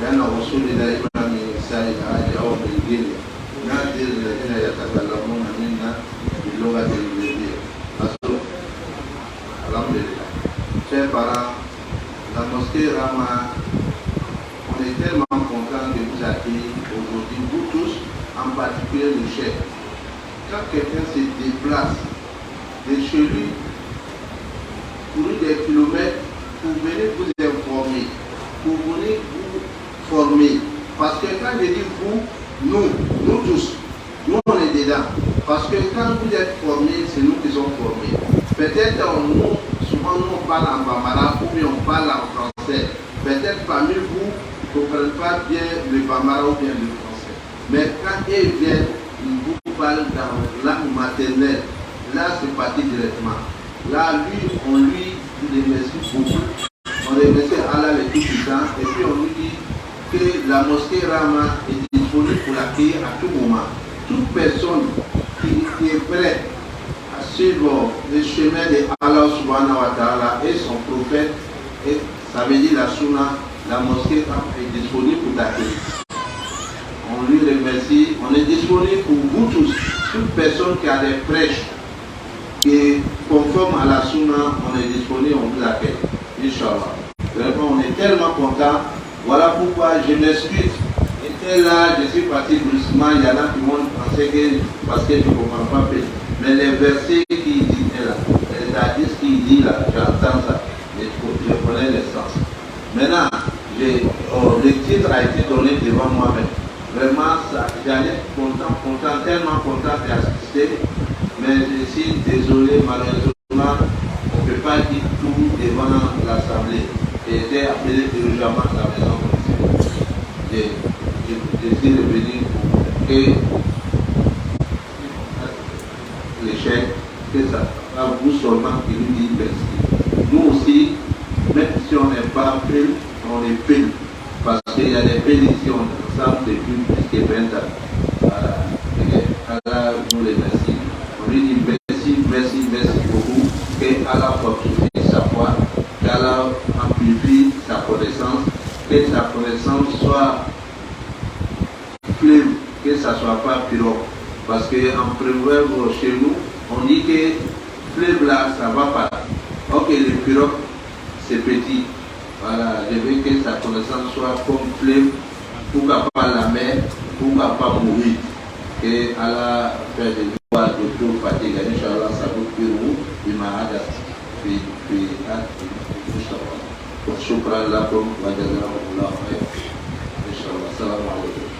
لأن أصولي دائمًا من ساحل عاج أو من غينيا. نادر الذين يتكلمون منا باللغة الإنجليزية. Alhamdulillah. Chers parents, la mosquée Rahma, on est tellement content de vous accueillir aujourd'hui, vous tous, en particulier le chef. Quand quelqu'un se déplace de chez lui, courir des kilomètres pour venir vous informer, pour venir vous former. Parce que quand je dis vous, nous, nous tous, nous on est dedans. Parce que quand vous êtes formés, c'est nous qui sommes formés. Peut-être, euh, nous, souvent nous on parle en bambara ou bien on parle en français. Peut-être parmi vous, ne comprenez pas bien le bambara ou bien le français. Mais quand ils viennent, ils vous parlent dans langue maternelle. Là, c'est parti directement. Là, lui, on lui remercie beaucoup. On remercie Allah le Tout-Puissant et puis on lui dit que la mosquée Rahma est disponible pour l'accueillir à tout moment. Toute personne qui, qui est prête à suivre le chemin de Allah subhanahu wa ta'ala et son prophète, et ça veut dire la sunna, la mosquée Rahma est disponible pour t'accueillir. On lui remercie, on est disponible pour vous tous. Toute personne qui a des prêches qui est conforme à la sunna, on est disponible, on vous accueille. Inch'Allah. Vraiment, on est tellement content. Voilà pourquoi je m'excuse. J'étais là, je suis parti doucement. Il y en a qui vont penser que, parce que je ne comprends pas bien. Mais les versets qui disent là, les hadiths qui disent là, j'entends ça. Je, je connais le sens. Maintenant, j'ai, oh, le titre a été donné devant moi-même. Vraiment, ça, j'allais content, content, tellement content d'assister. Mais je suis désolé, malheureusement, on ne peut pas dire tout devant l'Assemblée. J'ai été appelé urgemment à la maison municipale. Je, je, je suis revenu pour que l'échec, que ça, pas vous seulement qui nous dit merci. Nous aussi, même si on n'est pas pris, on est pris. Parce qu'il y a des bénédictions ensemble depuis plus que vingt ans. Voilà. Et Allah nous remercie. On lui dit merci, merci, merci beaucoup. Que Allah fortifie sa foi, qu'Allah amplifie sa connaissance, que sa connaissance soit fleuve, que ça soit pas pirogue. Parce que en proverbe chez nous, on dit que fleuve là, ça va pas. Ok, le pirogue, c'est petit. Voilà, je veux que sa connaissance soit comme fleuve, pourquoi pas la mer, pourquoi pas mourir. Que Allah fait de nous de tout fatiguer. Inch'Allah, ça vous pire, bima hadas, fi, fi, Inch'Allah. شكرا لكم وجزاكم الله خيرا. إن شاء الله. السلام عليكم.